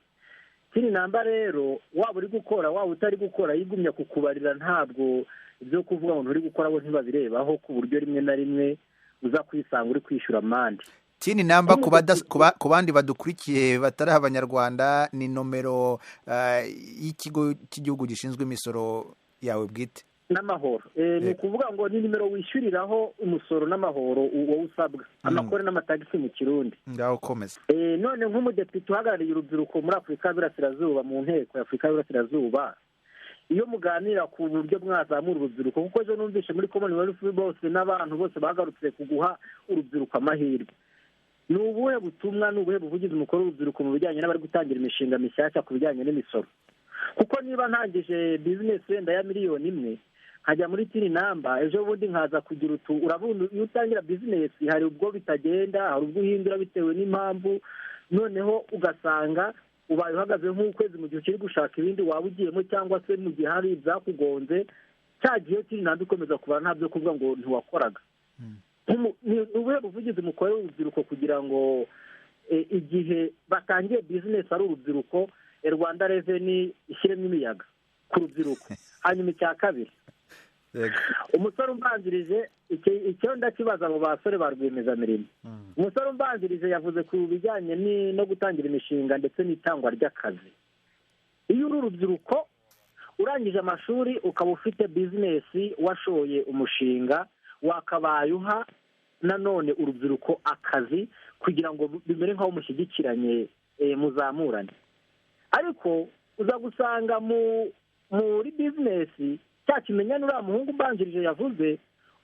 TIN number rero waba uri gukora waba utari gukora yigumya kukubarira, ntabwo ibyo kuvuga ngo nturi gukora bo ntibabirebaho, ku buryo rimwe na rimwe uza kwisanga uri kwishyura amande. TIN number ku bandi badukurikiye batari abanyarwanda ni nomero y'ikigo cy'igihugu gishinzwe imisoro yawe bwite n'amahoro. Ni ukuvuga ngo ni nimero wishyuriraho umusoro n'amahoro wowe usabwa, amakore n'amatagisi mu Kirundi. Ngaho komeza. None nk'umudepite uhagarariye urubyiruko muri Afurika y'Iburasirazuba mu nteko ya Afurika y'Iburasirazuba, iyo muganira ku buryo mwazamura urubyiruko, kuko ejo numvise muri Commonwealth bose n'abantu bose bagarutse kuguha urubyiruko amahirwe, ni ubuhe butumwa, ni ubuhe buvugizi mukora urubyiruko mu bijyanye n'abari gutangira imishinga mishyashya ku bijyanye n'imisoro? Kuko niba ntangije bizinesi wenda ya 1 miliyoni nkajya muri TIN number, ejo bundi nkaza kugira utu, urabona iyo utangira bizinesi hari ubwo bitagenda, hari ubwo uhindura bitewe n'impamvu, noneho ugasanga ubaye uhagaze nk'ukwezi mu gihe ukiri gushaka ibindi waba ugiyemo, cyangwa se mu gihe hari ibyakugonze, cya gihe TIN number ikomeza kubara, nta byo kuvuga ngo ntiwakoraga. Ni ubuhe buvugizi mukorera urubyiruko kugira ngo igihe batangiye bizinesi ari urubyiruko, Rwanda Revenue ishyiremo imiyaga ku rubyiruko? Hanyuma icya kabiri, umusore umbanzirije, icyo ndakibaza abo basore ba rwiyemezamirimo, umusore umbanzirije yavuze ku bijyanye no gutangira imishinga ndetse n'itangwa ry'akazi. Iyo uri urubyiruko urangije amashuri ukaba ufite bizinesi, washoye umushinga, wakabaye uha nanone urubyiruko akazi kugira ngo bimere nk'aho mushyigikiranye, muzamurane. Ariko uza gusanga muri bizinesi cya kimenyane uriya muhungu ubanjirije yavuze,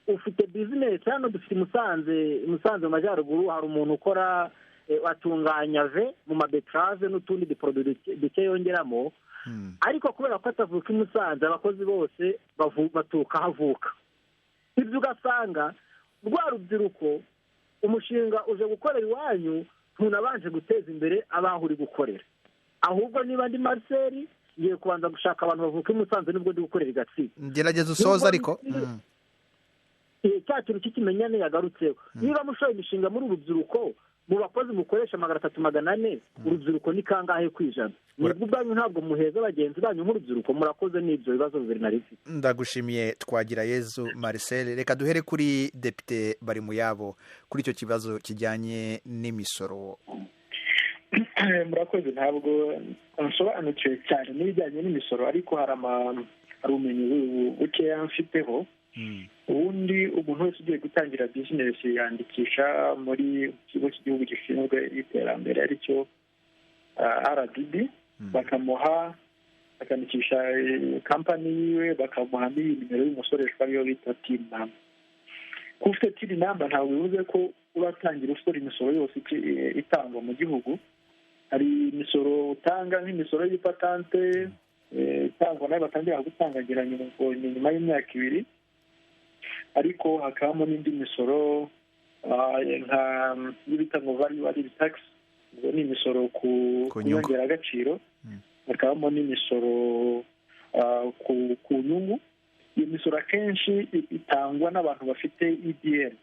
ufite bizinesi, hano dufite i Musanze, Musanze mu majyaruguru, hari umuntu ukora Atunganya ve mu mabeterave n'utundi duporoduwi duke yongeramo, ariko kubera ko atavuka i Musanze, abakozi bose baturuka aho avuka. Ibyo ugasanga rwa rubyiruko, umushinga uje gukorera iwanyu, ntunabanje guteza imbere abaho uri gukorera. Ahubwo niba ndi Marcel, ngiye kubanza gushaka abantu bavuka i Musanze nubwo ndi gukorera i Gatsibo. Gerageza usoza ariko. Cya kintu cy'ikimenyane yagarutseho, niba mushoye imishinga muri urubyiruko, mu bakozi mukoresha 300, 400, urubyiruko ni kangahe ku ijana? Mwebwe ubwanyu ntabwo muheza bagenzi banyu nk'urubyiruko. Murakoze, n'ibyo bibazo bibiri na bifite. Ndagushimiye, Twagirayezu Marcel. Reka duhere kuri Depite Barimuyabo kuri icyo kibazo kijyanye n'imisoro. Murakoze. Ntabwo nsobanukiwe cyane n'ibijyanye n'imisoro, ariko hari ubumenyi bukeya mfiteho. Ubundi umuntu wese ugiye gutangira bizinesi yandikisha muri kigo cy'igihugu gishinzwe iterambere, aricyo RDB, bakamuha, bakandikisha kampani yiwe, bakamuha n'iyi nimero y'umusoreshwa, ariyo bita TIN number. Kuba ufite TIN number ntabwo bivuze ko uratangira usora imisoro yose itangwa mu gihugu. Hari imisoro utanga, nk'imisoro y'ipatante itangwa, nayo batangira gutanga ngo ni nyuma y'imyaka 2, ariko hakabamo n'indi misoro nka bita ngo value added tax, ubwo ni imisoro ku nyongeragaciro, hakabamo n'imisoro ku nyungu. Iyo misoro akenshi itangwa n'abantu bafite EBM.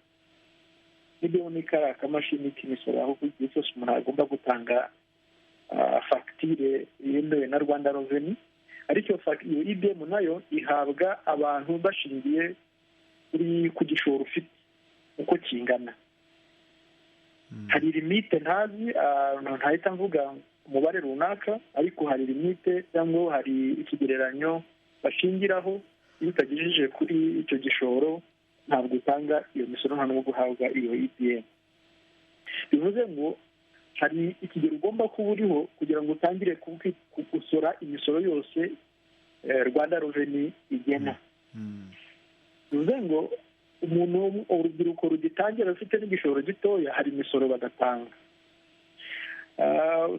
EBM ni kariya kamashini k'imisoro, aho igihe cyose umuntu agomba gutanga fagitire yemewe na Rwanda Revenue. Ariko iyo EBM nayo ihabwa abantu bashingiye ku gishoro ufite uko kingana. Hari limite, ntazi, ntahita mvuga umubare runaka, ariko hari limite cyangwa hari ikigereranyo bashingiraho. Iyo utagejeje kuri icyo gishoro, ntabwo utanga iyo misoro, nta n'ubwo guhabwa iyo EBM. Bivuze ngo hari ikigero ugomba kuba uriho kugira ngo utangire gusora imisoro yose Rwanda Revenue igena. Bivuze ngo umuntu, urubyiruko rugitangira rufite n'igishoro gitoya, hari imisoro badatanga.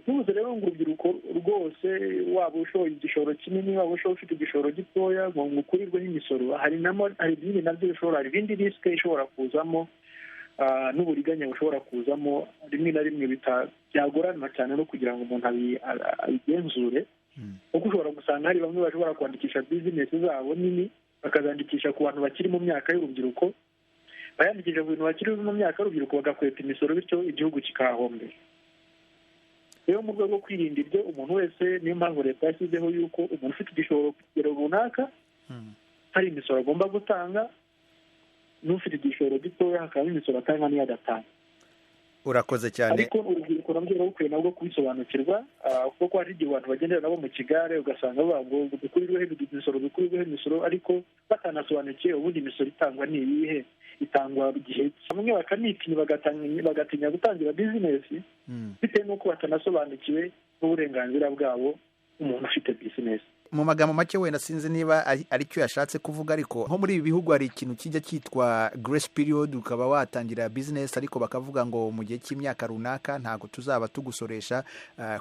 Tubuze rero ngo urubyiruko rwose, waba ushoye igishoro kinini, waba ushoye ufite igishoro gitoya, ngo ukurirweho imisoro. Hari ibindi nabyo bishobora, hari ibindi risike ishobora kuzamo n'uburiganya bushobora kuzamo, rimwe na rimwe byagorana cyane no kugira ngo umuntu abigenzure, kuko ushobora gusanga hari bamwe bashobora kwandikisha bizinesi zabo nini, bakazandikisha ku bantu bakiri mu myaka y'urubyiruko, bayandikisha ku bintu bakiri mu myaka y'urubyiruko, bagakweta imisoro, bityo igihugu kikahahombera. Rero mu rwego rwo kwirinda ibyo, umuntu wese, niyo mpamvu leta yashyizeho yuko umuntu ufite igishoro ku kigero runaka hari imisoro agomba gutanga, n'ufite igishoro gitoya hakaba imisoro atanga n'iyo adatanga. Urakoze cyane. Ariko urubyiruko nabwo rukwiye nabwo kubisobanukirwa, kuko hari igihe abantu bagendera nabo mu kigare, ugasanga bavuga ngo dukurirweho imisoro, dukurirweho imisoro, ariko batanasobanukiwe ubundi imisoro itangwa ni iyihe, itangwa igihe. Bamwe bakanitinya, bagatinya gutangira bizinesi bitewe n'uko batanasobanukiwe n'uburenganzira bwabo umuntu ufite bizinesi. Mu magambo make, wenda sinzi niba ari cyo yashatse kuvuga, ariko nko muri ibi bihugu hari ikintu kijya cyitwa grace period, ukaba watangira business ariko bakavuga ngo mu gihe cy'imyaka runaka ntabwo tuzaba tugusoresha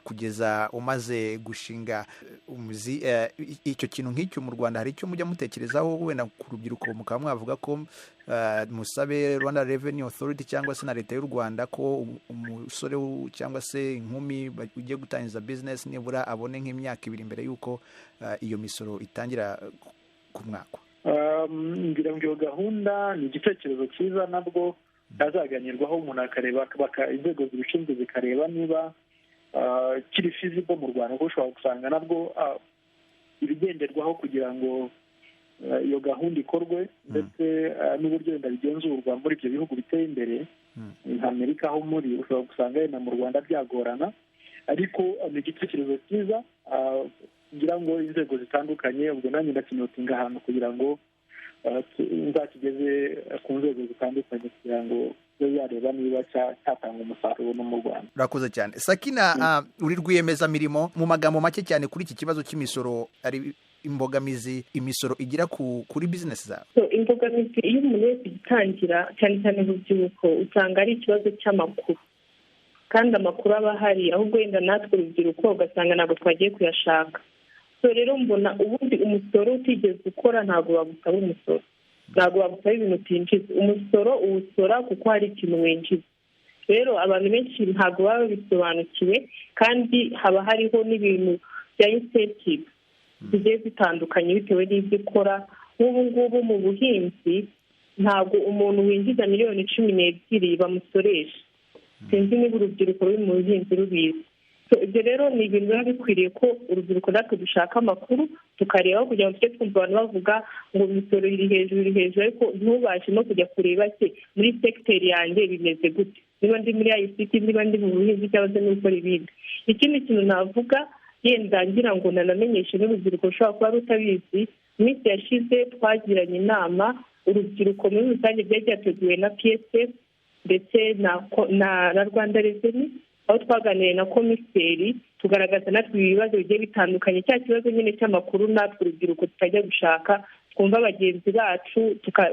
kugeza umaze gushinga umuzi. Icyo kintu nk'icyo mu Rwanda hari icyo mujya mutekerezaho, wenda ku rubyiruko mukaba mwavuga ko musabe Rwanda Revenue Authority cyangwa se na leta y'u Rwanda ko umusore cyangwa se inkumi ugiye gutangiza business nibura abone nk'imyaka 2 mbere y'uko iyo misoro itangira ku mwaka? Ngira ngo iyo gahunda ni igitekerezo cyiza, nabwo cyazaganirwaho, umuntu akareba, inzego zibishinzwe zikareba niba kiri feasible mu Rwanda, kuko ushobora gusanga nabwo ibigenderwaho kugira ngo iyo gahunda ikorwe, ndetse n'uburyo wenda bigenzurwa muri ibyo bihugu biteye imbere nka Amerika aho muri, ushobora gusanga wenda mu Rwanda byagorana. Ariko ni igitekerezo cyiza, ngira ngo inzego zitandukanye, ubwo nanjye ndakinotinga ahantu kugira ngo nzakigeze ku nzego zitandukanye kugira ngo yareba niba cyatanga umusaruro no mu Rwanda. Urakoze cyane, Sakina. Uri rwiyemezamirimo, mu magambo make cyane kuri iki kibazo cy'imisoro, ari imbogamizi imisoro igira kuri bizinesi zawe? Imbogamizi iyo umuntu wese igitangira, cyane cyane urubyiruko, usanga ari ikibazo cy'amakuru. Kandi amakuru aba ahari, ahubwo wenda natwe urubyiruko ugasanga ntabwo twagiye kuyashaka. So rero mbona ubundi umusoro utigeze ukora ntabwo bagusaba umusoro, ntabwo bagusaba ibintu utinjiza. Umusoro uwusora kuko hari ikintu winjiza. Rero abantu benshi ntabwo baba babisobanukiwe, kandi haba hariho n'ibintu bya incentive zigiye zitandukanye bitewe n'ibyo ukora. Nk'ubu ngubu mu buhinzi ntabwo umuntu winjiza 12 miliyoni bamusoresha. Sinzi niba urubyiruko ruri mu buhinzi rubizi. Ibyo rero ni ibintu biba bikwiriye ko urubyiruko natwe dushaka amakuru, tukareba, kugira ngo tujye twumva abantu bavuga ngo imisoro iri hejuru, iri hejuru, ariko ntubashe no kujya kureba se muri segiteri yanjye bimeze gute, niba ndi muri ICT, niba ndi mu buhinzi, cyangwa se no gukora ibindi. Ikindi kintu navuga, yenda ngira ngo nanamenyeshe n'urubyiruko rushobora kuba rutabizi, iminsi yashize twagiranye inama urubyiruko muri rusange, byari byateguwe na PSF ndetse na Rwanda Revenue, aho twaganiriye na komiseri, tugaragaza natwe ibibazo bigiye bitandukanye, cya kibazo nyine cy'amakuru natwe urubyiruko tutajya gushaka, twumva bagenzi bacu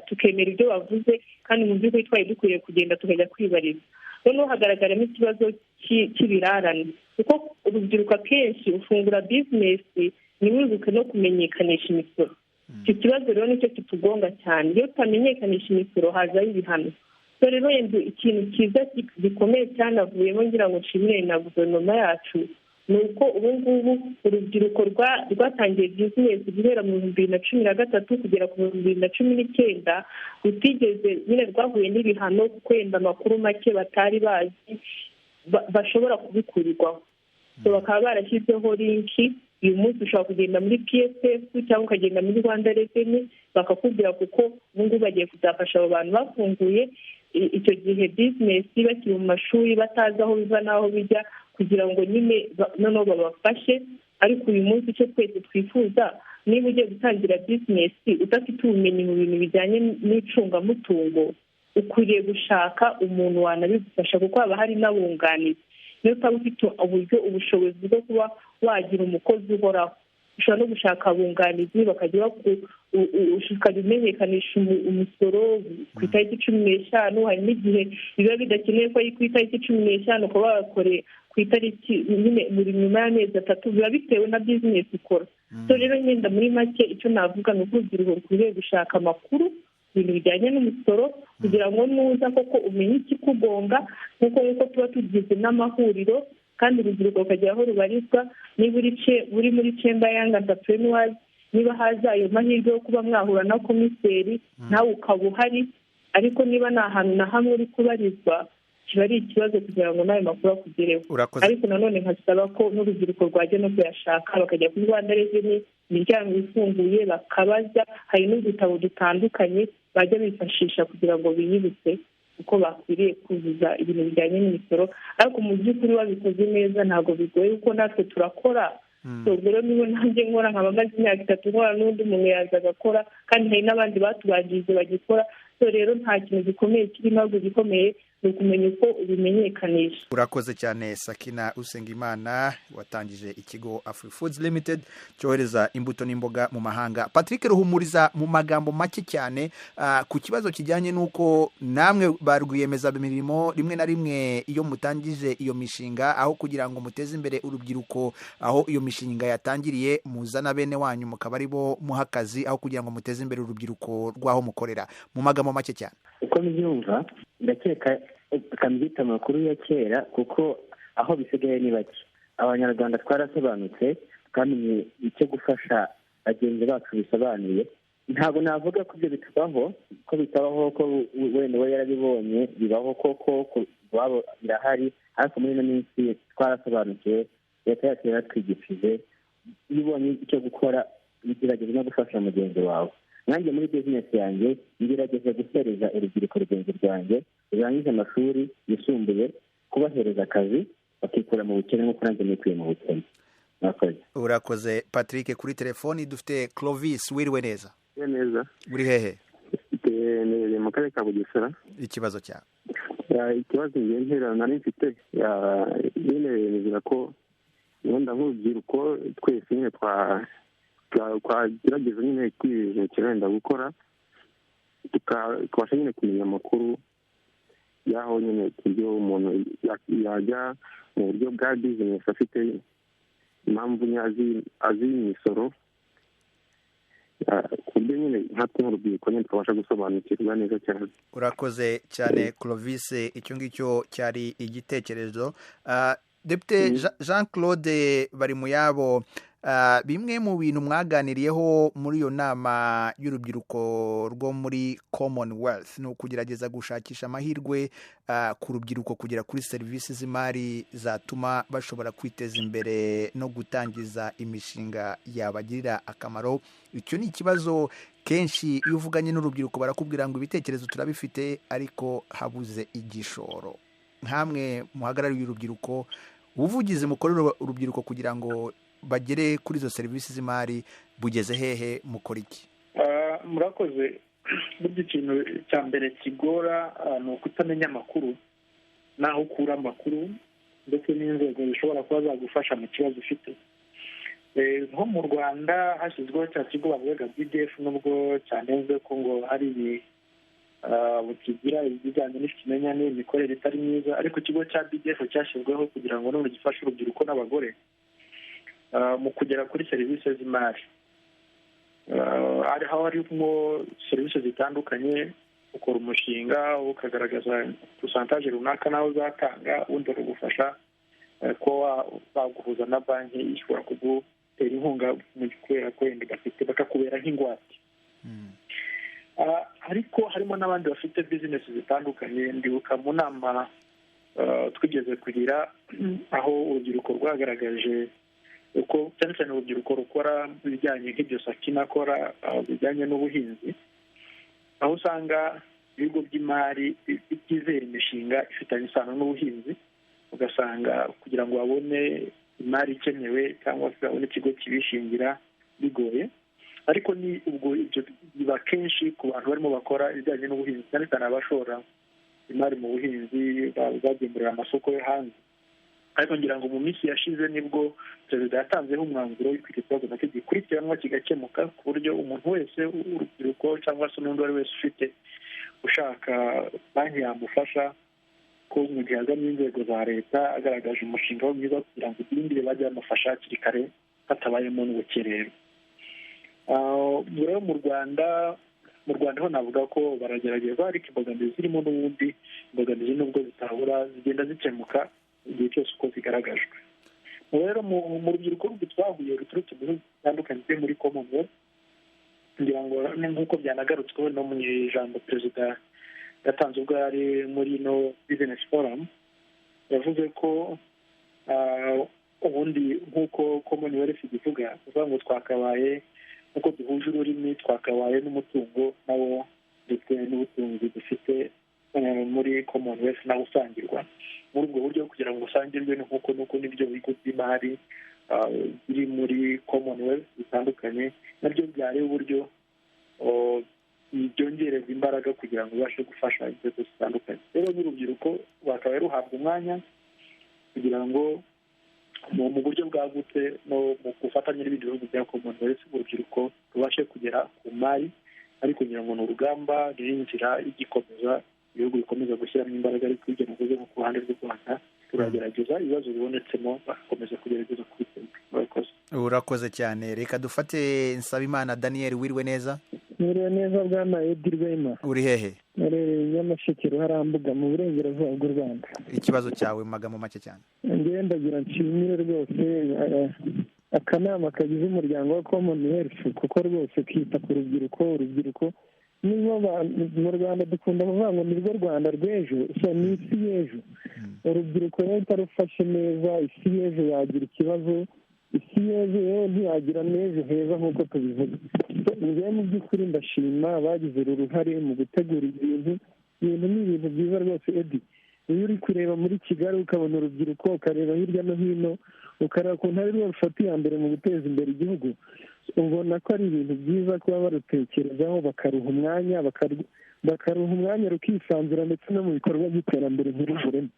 tukemera ibyo bavuze, kandi mu by'ukuri twari dukwiriye kugenda tukajya kwibariza. Noneho hagaragaramo ikibazo cy'ibirarane, kuko urubyiruko akenshi ufungura bizinesi ntiwibuke no kumenyekanisha imisoro. Icyo kibazo rero nicyo kitugonga cyane. Iyo tutamenyekanisha imisoro hazaho ibihano. So rero yenda ikintu cyiza gikomeye cyanavuyemo, ngira ngo nshimire na guverinoma yacu, ni uko ubu ngubu urubyiruko rwatangiye bizinesi guhera mu 2013 kugera ku 2019 rutigeze nyine rwahuye n'ibihano, kuko wenda amakuru make batari bazi bashobora kubikurirwaho. So bakaba barashyizeho link. Uyu munsi ushobora kugenda muri PSF cyangwa ukagenda muri Rwanda Revenue bakakubwira, kuko ubu ngubu bagiye kuzafasha abo bantu bafunguye icyo gihe bizinesi bakiri mu mashuri, batazi aho biva n'aho bijya, kugira ngo nyine noneho babafashe. Ariko uyu munsi icyo twese twifuza, niba ugiye gutangira bizinesi udafite ubumenyi mu bintu bijyanye n'icungamutungo, ukwiriye gushaka umuntu wanabigufasha, kuko haba hari n'abunganizi. Niyo utaba ufite uburyo, ubushobozi bwo kuba wagira umukozi uhoraho, ushobora no gushaka abunganizi bakajya ukajya umenyekanisha umusoro ku itariki 15. Hari n'igihe biba bidakenewe ko ari ku itariki 15, ukaba wakoreye ku itariki nyine buri nyuma y'amezi 3, biba bitewe na bizinesi ukora. So rero ngenda muri make, icyo navuga ni uko urubyiruko rukwiriye gushaka amakuru ibintu bijyanye n'umusoro, kugira ngo nuza koko umenye ikikugonga, nk'uko tuba tugize n'amahuriro, kandi urubyiruko rukagira aho rubarizwa. Niba uri muri Chamber Young Entrepreneurs, niba haza ayo mahirwe yo kuba mwahura na komiseri, nawe ukaba uhari. Ariko niba nta hantu na hamwe uri kubarizwa, kiba ari ikibazo kugira ngo n'ayo makuru akugereho. Ariko nanone nkasaba ko n'urubyiruko rwajya no kuyashaka, bakajya kuri Rwanda Revenue, imiryango ifunguye, bakabaza. Hari n'udutabo dutandukanye bajya bifashisha kugira ngo biyibutse uko bakwiriye kuzuza ibintu bijyanye n'imisoro. Ariko mu by'ukuri wabikoze neza ntabwo bigoye, kuko natwe turakora. Ubwo rero niba nanjye nkora, nkaba maze imyaka 3 nkora, n'undi muntu yaza agakora, kandi hari n'abandi batubanjirije bagikora. So rero nta kintu gikomeye kirimo, ahubwo igikomeye ni ukumenya uko ubimenyekanisha. Urakoze cyane, Sakina Usengimana, watangije ikigo Afrifoods Limited cyohereza imbuto n'imboga mu mahanga. Patrick Ruhumuriza, mu magambo make cyane, ku kibazo kijyanye n'uko namwe ba rwiyemezamirimo rimwe na rimwe iyo mutangije iyo mishinga, aho kugira ngo muteze imbere urubyiruko aho iyo mishinga yatangiriye, muzana bene wanyu mukaba ari bo muha akazi aho kugira ngo muteze imbere urubyiruko rw'aho mukorera, mu magambo make cyane. Uko mbyumva, ndakeka kambyita amakuru ya kera, kuko aho bisigaye ni bake. Abanyarwanda twarasobanutse, twamenye icyo gufasha bagenzi bacu bisobanuye. Ntabwo navuga ko ibyo bitabaho, ko bitabaho, ko wenda we yarabibonye. Bibaho koko, iwabo birahari, ariko muri ino minsi twarasobanukiwe, leta yacu yaratwigishije. Iyo ubonye icyo gukora, ugerageza no gufasha mugenzi wawe. Nanjye muri bizinesi yanjye ngerageza guhereza urubyiruko rugenzi rwanjye rurangije amashuri yisumbuye, kubahereza akazi bakikura mu bukene nk'uko nanjye nikuye mu bukene. Murakoze. Urakoze, Patrick. Kuri telefoni dufite Clovis. Wiriwe neza? Neza. Uri hehe? Ni mu karere ka Bugesera. Ikibazo cyawe? Ikibazo ngiye ntera nari mfite nyine, nizera ko wenda nk'urubyiruko twese nyine twagerageza nyine kwijukira wenda gukora, tukabasha nyine kumenya amakuru. y'aho nyine ku buryo umuntu yajya mu buryo bwa bizinesi afite impamvu azi imisoro, ku buryo nyine nkatwe nk'urubyiruko nyine twabasha gusobanukirwa neza cyane. Urakoze cyane Clovis, icyo ngicyo cyari igitekerezo. Depite Jean Claude Barimuyabo, bimwe mu bintu mwaganiriyeho muri iyo nama y'urubyiruko rwo muri Commonwealth ni ukugerageza gushakisha amahirwe ku rubyiruko kugera kuri serivisi z'imari zatuma bashobora kwiteza imbere no gutangiza imishinga yabagirira akamaro. Icyo ni ikibazo kenshi iyo uvuganye n'urubyiruko barakubwira ngo ibitekerezo turabifite ariko habuze igishoro. Nkamwe muhagarariye urubyiruko, ubuvugizi mukorera urubyiruko kugira ngo bagere kuri izo serivisi z'imari bugeze hehe, mukora iki? Murakoze. Burya ikintu cya mbere kigora ni ukutamenya amakuru n'aho ukura amakuru, ndetse n'inzego zishobora kuba zagufasha mu kibazo ufite. Nko mu Rwanda hashyizweho cya kigo bavugaga BDF, nubwo cyanenze ko ngo hari kigira ibijyanye n'ikimenyane, imikorere itari myiza, ariko ikigo cya BDF cyashyizweho kugira ngo none gifashe urubyiruko n'abagore mu kugera kuri serivisi z'imari. Aho harimo serivisi zitandukanye, ukora umushinga ukagaragaza porusantaje runaka nawe uzatanga, ubundi bakagufasha kuba baguhuza na banki ishobora kugutera inkunga kubera ko wenda udafite, bakakubera nk'ingwate. Ariko harimo n'abandi bafite bizinesi zitandukanye. Ndibuka mu nama twigeze kugira aho urubyiruko rwagaragaje uko cyane cyane urubyiruko rukora ibijyanye nk'ibyo Sakina akora bijyanye n'ubuhinzi, aho usanga ibigo by'imari bitizera imishinga ifitanye isano n'ubuhinzi, ugasanga kugira ngo babone imari ikenewe cyangwa se babone ikigo kibishingira bigoye. Ariko ni ubwo ibyo biba kenshi ku bantu barimo bakora ibijyanye n'ubuhinzi, cyane cyane abashora imari mu buhinzi bagemurira amasoko yo hanze. Ariko ngira ngo mu minsi yashize nibwo perezida yatanzeho umwanzuro w'uko icyo kibazo nacyo gikurikiranwa kigakemuka, ku buryo umuntu wese urubyiruko cyangwa se n'undi uwo ari wese ufite ushaka banki yamufasha, ko mu gihe agannye inzego za leta agaragaje umushinga we mwiza kugira ngo ibindi bajye bamufasha hakiri kare hatabayemo n'ubukererwe. Rero mu Rwanda ho navuga ko baragerageza, ariko imbogamizi zirimo n'ubundi imbogamizi nubwo zitabura zigenda zikemuka igihe cyose uko zigaragajwe. Rero mu rubyiruko rundi twahuye ruturutse mu bihugu bitandukanye byo muri Commonwealth, ngira ngo nk'uko byanagarutsweho no mu ijambo perezida yatanze ubwo yari muri no business forum, yavuze ko ubundi nk'uko Commonwealth ivuga, kuvuga ngo twakabaye nk'uko duhuje ururimi twakabaye n'umutungo nawo ndetse n'ubutunzi dufite muri Commonwealth nawo usangirwa. Muri ubwo buryo kugira ngo usangirwe ni nk'uko nuko n'ibyo bigo by'imari biri muri Commonwealth bitandukanye nabyo byareba uburyo byongererwa imbaraga kugira ngo bibashe gufasha inzego zitandukanye. Rero n'urubyiruko rwakabaye ruhabwa umwanya kugira ngo mu buryo bwagutse no mu gufatanya n'ibindi bihugu bya Commonwealth urubyiruko rubashe kugera ku mari, ariko ngira ngo ni urugamba ruri inzira igikomeza, ibihugu bikomeza gushyiramo imbaraga, ariko ibyo navuze nko ku ruhande rw'u Rwanda turagerageza ibibazo bibonetsemo bagakomeza kugerageza kubikemura. Murakoze. Urakoze cyane. Reka dufate Nsabimana Daniel, wiriwe neza. Mwiriwe neza bwana Edi Rwema. Uri hehe? Murereye Nyamasheke, Ruharambuga, mu burengerazuba bw'u Rwanda. Ikibazo cyawe mu magambo make cyane. Ngewe ndagira nshimire rwose akanama kagize umuryango wa Commonwealth, kuko rwose kita ku rubyiruko. Nibo mu Rwanda dukunda kuvuga ngo nirwo Rwanda rw'ejo, so ni isi y'ejo. Urubyiruko rero utarufashe neza, isi y'ejo yagira ikibazo, isi y'ejo yewe ntiyagira n'ejo heza nk'uko tubivuga. Njyewe mu by'ukuri ndashima bagize uru ruhare mu gutegura ibintu. Ibintu ni ibintu byiza rwose Edi. Iyo uri kureba muri Kigali ukabona urubyiruko, ukareba hirya no hino, ukareba ukuntu ari rwo rufata iya mbere mu guteza imbere igihugu, ubona ko ari ibintu byiza kuba barutekerezaho, bakaruha umwanya, bakaruha umwanya rukisanzura ndetse no mu bikorwa by'iterambere ntiruburemo.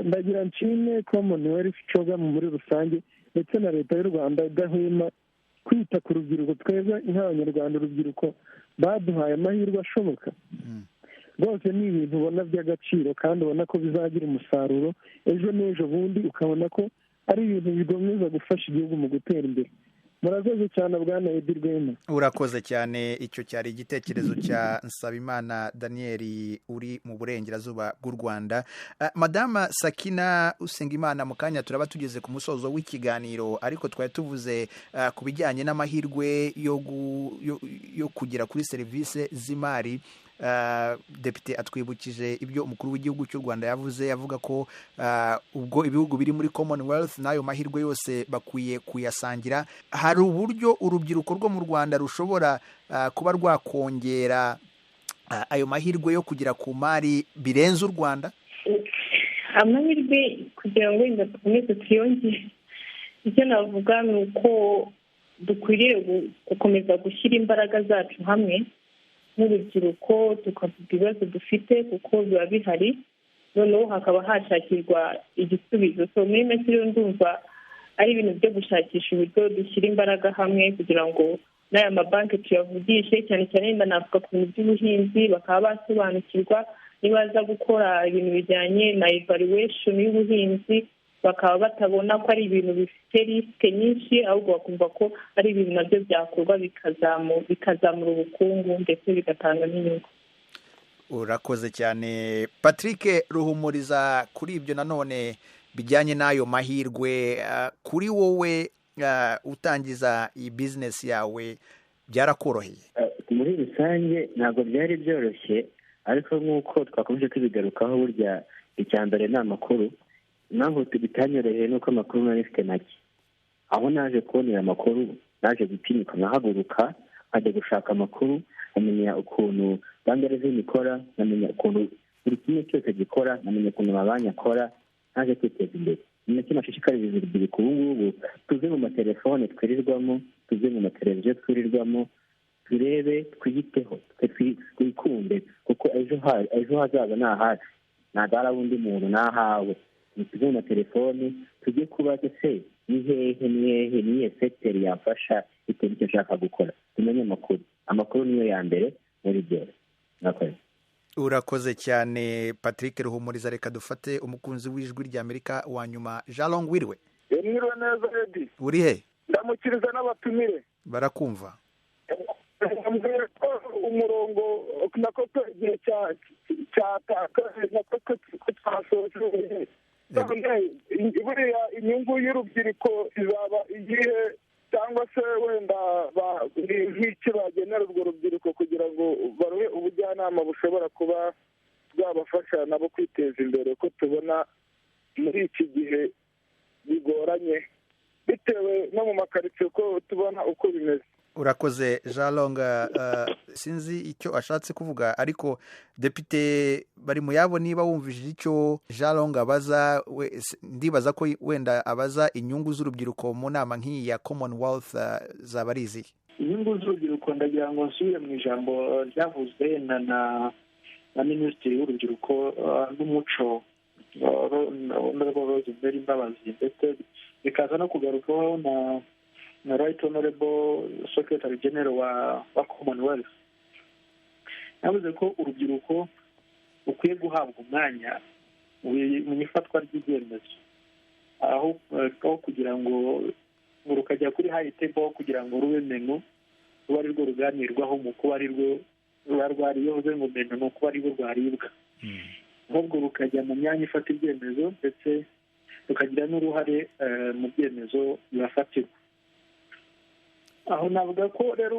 Ndagira nshime Commonwealth CHOGM muri rusange ndetse na leta y'u Rwanda idahwema kwita ku rubyiruko. Twebwe nk'abanyarwanda urubyiruko baduhaye amahirwe ashoboka. Rwose ni ibintu ubona by'agaciro kandi ubona ko bizagira umusaruro ejo n'ejo bundi, ukabona ko ari ibintu bigomeza gufasha igihugu mu gutera imbere. Murakoze cyane bwana Edi Rwema. Urakoze cyane. Icyo cyari igitekerezo cya Nsabimana Daniel uri mu burengerazuba bw'u Rwanda. Madama Sakina Usengimana, mu kanya turaba tugeze ku musozo w'ikiganiro, ariko twari tuvuze ku bijyanye n'amahirwe yo kugera kuri serivisi z'imari. Depite atwibukije ibyo umukuru w'igihugu cy'u Rwanda yavuze, avuga ko ubwo ibihugu biri muri Commonwealth n'ayo mahirwe yose bakwiye kuyasangira. Hari uburyo urubyiruko rwo mu Rwanda rushobora kuba rwakongera ayo mahirwe yo kugera ku mari birenze u Rwanda? Amahirwe kugira ngo wenda dukomeze tuyongere, icyo navuga ni uko dukwiriye gukomeza gushyira imbaraga zacu hamwe nk'urubyiruko, tukavuga ibibazo dufite kuko biba bihari, noneho hakaba hashakirwa igisubizo. So muri make rero ndumva ari ibintu byo gushakisha uburyo dushyira imbaraga hamwe kugira ngo n'aya mabanki tuyavugishe, cyane cyane wenda navuga ku bintu by'ubuhinzi, bakaba basobanukirwa nibaza gukora ibintu bijyanye na evaluation y'ubuhinzi, bakaba batabona ko ari ibintu bifite risike nyinshi, ahubwo bakumva ko ari ibintu nabyo byakorwa bikazamura ubukungu ndetse bigatanga n'inyungu. Urakoze cyane Patrick Ruhumuriza. Kuri ibyo nanone bijyanye n'ayo mahirwe, kuri wowe utangiza iyi bizinesi yawe byarakoroheye? Muri rusange ntabwo byari byoroshye, ariko nk'uko twakomeje tubigarukaho, burya icya mbere ni amakuru. Impamvu bitanyoroheye ni uko amakuru nari mfite make. Aho naje kubonera amakuru, naje gutinyuka nkahaguruka nkajya gushaka amakuru, nkamenya ukuntu Rwanda Revenue ikora, nkamenya ukuntu buri kimwe cyose gikora, nkamenya ukuntu amabanki akora, naje kwiteza imbere. Ni nacyo nashishikariza urubyiruko ubu ngubu, tuve mu matelefone twirirwamo, tuve mu mateleviziyo twirirwamo, turebe, twiyiteho, twikunde, kuko ejo hazaza ni ahacu, ntabwo ari undi muntu, ni ahawe. Tuve mu matelefoni tujye kubaza se ni hehe, ni hehe, ni iyihe sekiteri yafasha bitewe n'icyo nshaka gukora. Tumenye amakuru, amakuru niyo ya mbere muri byose. Murakoze. Urakoze cyane Patrick Ruhumuriza. Reka dufate umukunzi w'Ijwi ry'Amerika wa nyuma, Jalong wiriwe. Mwiriwe neza Edi. Uri he? Ndamukiriza n'abatumire. Barakumva. Mbwira ko umurongo nako igihe cyatakaje nako twasoje. Buriya inyungu y'urubyiruko izaba igihe, cyangwa se wenda nk'iki bagenera urwo rubyiruko kugira ngo baruhe ubujyanama bushobora kuba bwabafasha nabo kwiteza imbere, ko tubona muri iki gihe bigoranye bitewe no mu makaritsiye ko tubona uko bimeze. Urakoze Jalonga. Sinzi icyo ashatse kuvuga, ariko Depite Barimuyabo, niba wumvise icyo Jalonga abaza, ndibaza ko wenda abaza inyungu z'urubyiruko mu nama nk'iyi ya Commonwealth zaba ari izihe? Inyungu z'urubyiruko, ndagira ngo nsubire mu ijambo ryavuzwe na Minisitiri w'Urubyiruko n'Umuco Honorable Rosemary Mbabazi, ndetse bikaza no kugarukaho na Right Honorable Secretary General wa Commonwealth. Yavuze ko urubyiruko rukwiye guhabwa umwanya mu ifatwa ry'ibyemezo, aho kugira ngo rukajya kuri high table, kugira ngo rube menu, ruba ari rwo ruganirwaho mu kuba ari rwo ruba rwariyoze ngo menu ni ukuba ari rwo rwaribwa, ahubwo rukajya mu myanya ifata ibyemezo ndetse rukagira n'uruhare mu byemezo bibafatirwa. Aho navuga ko rero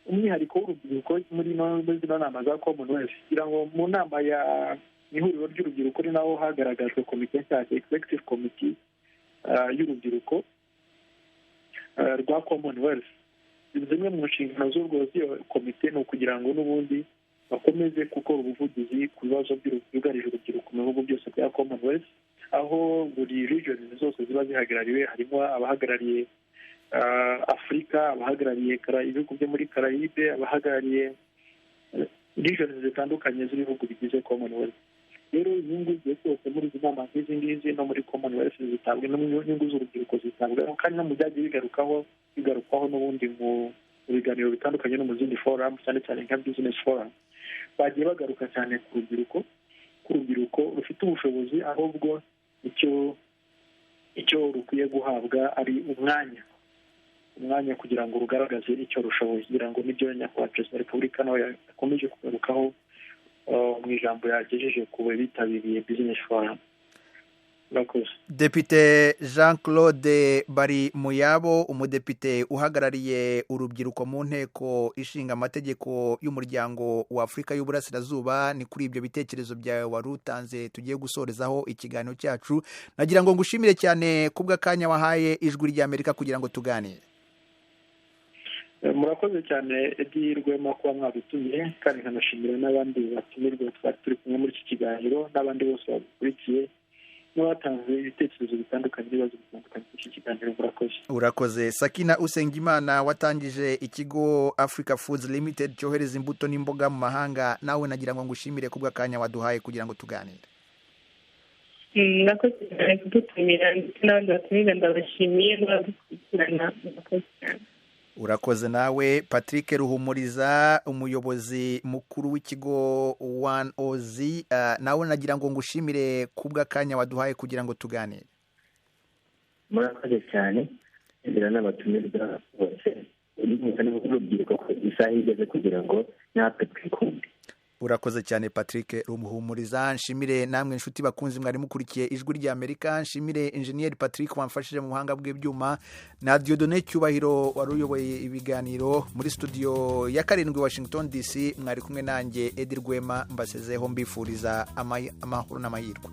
umwihariko w'urubyiruko muri zino nama za Commonwealth, kugira ngo mu nama ya ihuriro ry'urubyiruko ni naho hagaragajwe komite nshyashya, executive committee y'urubyiruko rwa Commonwealth. Zimwe mu nshingano z'urwo z'iyo komite ni ukugira ngo n'ubundi bakomeze gukora ubuvugizi ku bibazo byugarije urubyiruko mu bihugu byose bya Commonwealth, aho buri region zose ziba zihagarariwe, harimo abahagarariye Afurika, abahagarariye ibihugu byo muri Karayibe, abahagarariye regions zitandukanye z'ibihugu bigize Commonwealth. Rero inyungu igihe cyose muri izi nama nk'izi ngizi no muri Commonwealth zitabwa, n'inyungu z'urubyiruko zitabwaho, kandi no mu byagiye bigarukwaho n'ubundi mu biganiro bitandukanye no mu zindi forum, cyane cyane nka business forum, Bagiye bagaruka cyane ku rubyiruko, ku rubyiruko rufite ubushobozi, ahubwo icyo rukwiye guhabwa ari umwanya kugira ngo rugaragaze icyo rushoboye, kugira ngo nibyo nyakubahwa Perezida wa Repubulika nawe yakomeje kugarukaho mu ijambo yagejeje ku bitabiriye Business Forum. Depite Jean Claude Barimuyabo, umudepite uhagarariye urubyiruko mu nteko ishinga amategeko y'umuryango wa Afurika y'Uburasirazuba, ni kuri ibyo bitekerezo byawe wari utanze tugiye gusorezaho ikiganiro cyacu. Nagira ngo ngushimire cyane kubw'akanya wahaye Ijwi ry'Amerika kugira ngo tuganire. Murakoze cyane Edi Rwema kuba mwadutumiye, kandi nkanashimira n'abandi batumirwa twari turi kumwe muri iki kiganiro, n'abandi bose babikurikiye n'abatanze ibitekerezo bitandukanye n'ibibazo bitandukanye muri iki kiganiro. Murakoze. Urakoze. Sakina Usengimana watangije ikigo Africa Foods Limited cyohereza imbuto n'imboga mu mahanga, nawe nagira ngo ngushimire kubw'akanya waduhaye kugira ngo tuganire. Murakoze cyane kudutumira, ndetse n'abandi batumira ndabashimiye n'abadukurikirana. Murakoze cyane. Urakoze nawe Patrick Ruhumuriza, umuyobozi mukuru w'ikigo One OZ, nawe nagira ngo ngushimire kubw'akanya waduhaye kugira ngo tuganire. Murakoze cyane, ngira n'abatumirwa bose, urubyiruko ko isaha igeze kugira ngo natwe twikunde. Urakoze cyane Patrick Ruhumuriza. Nshimire namwe inshuti bakunzi mwari mukurikiye Ijwi ry'Amerika, nshimire Engineer Patrick wamfashije mu buhanga bw'ibyuma, na Dieudonné Cyubahiro wari uyoboye ibiganiro muri studio ya 7 Washington DC. Mwari kumwe nanjye Edi Rwema, mbasezeho mbifuriza amahoro n'amahirwe.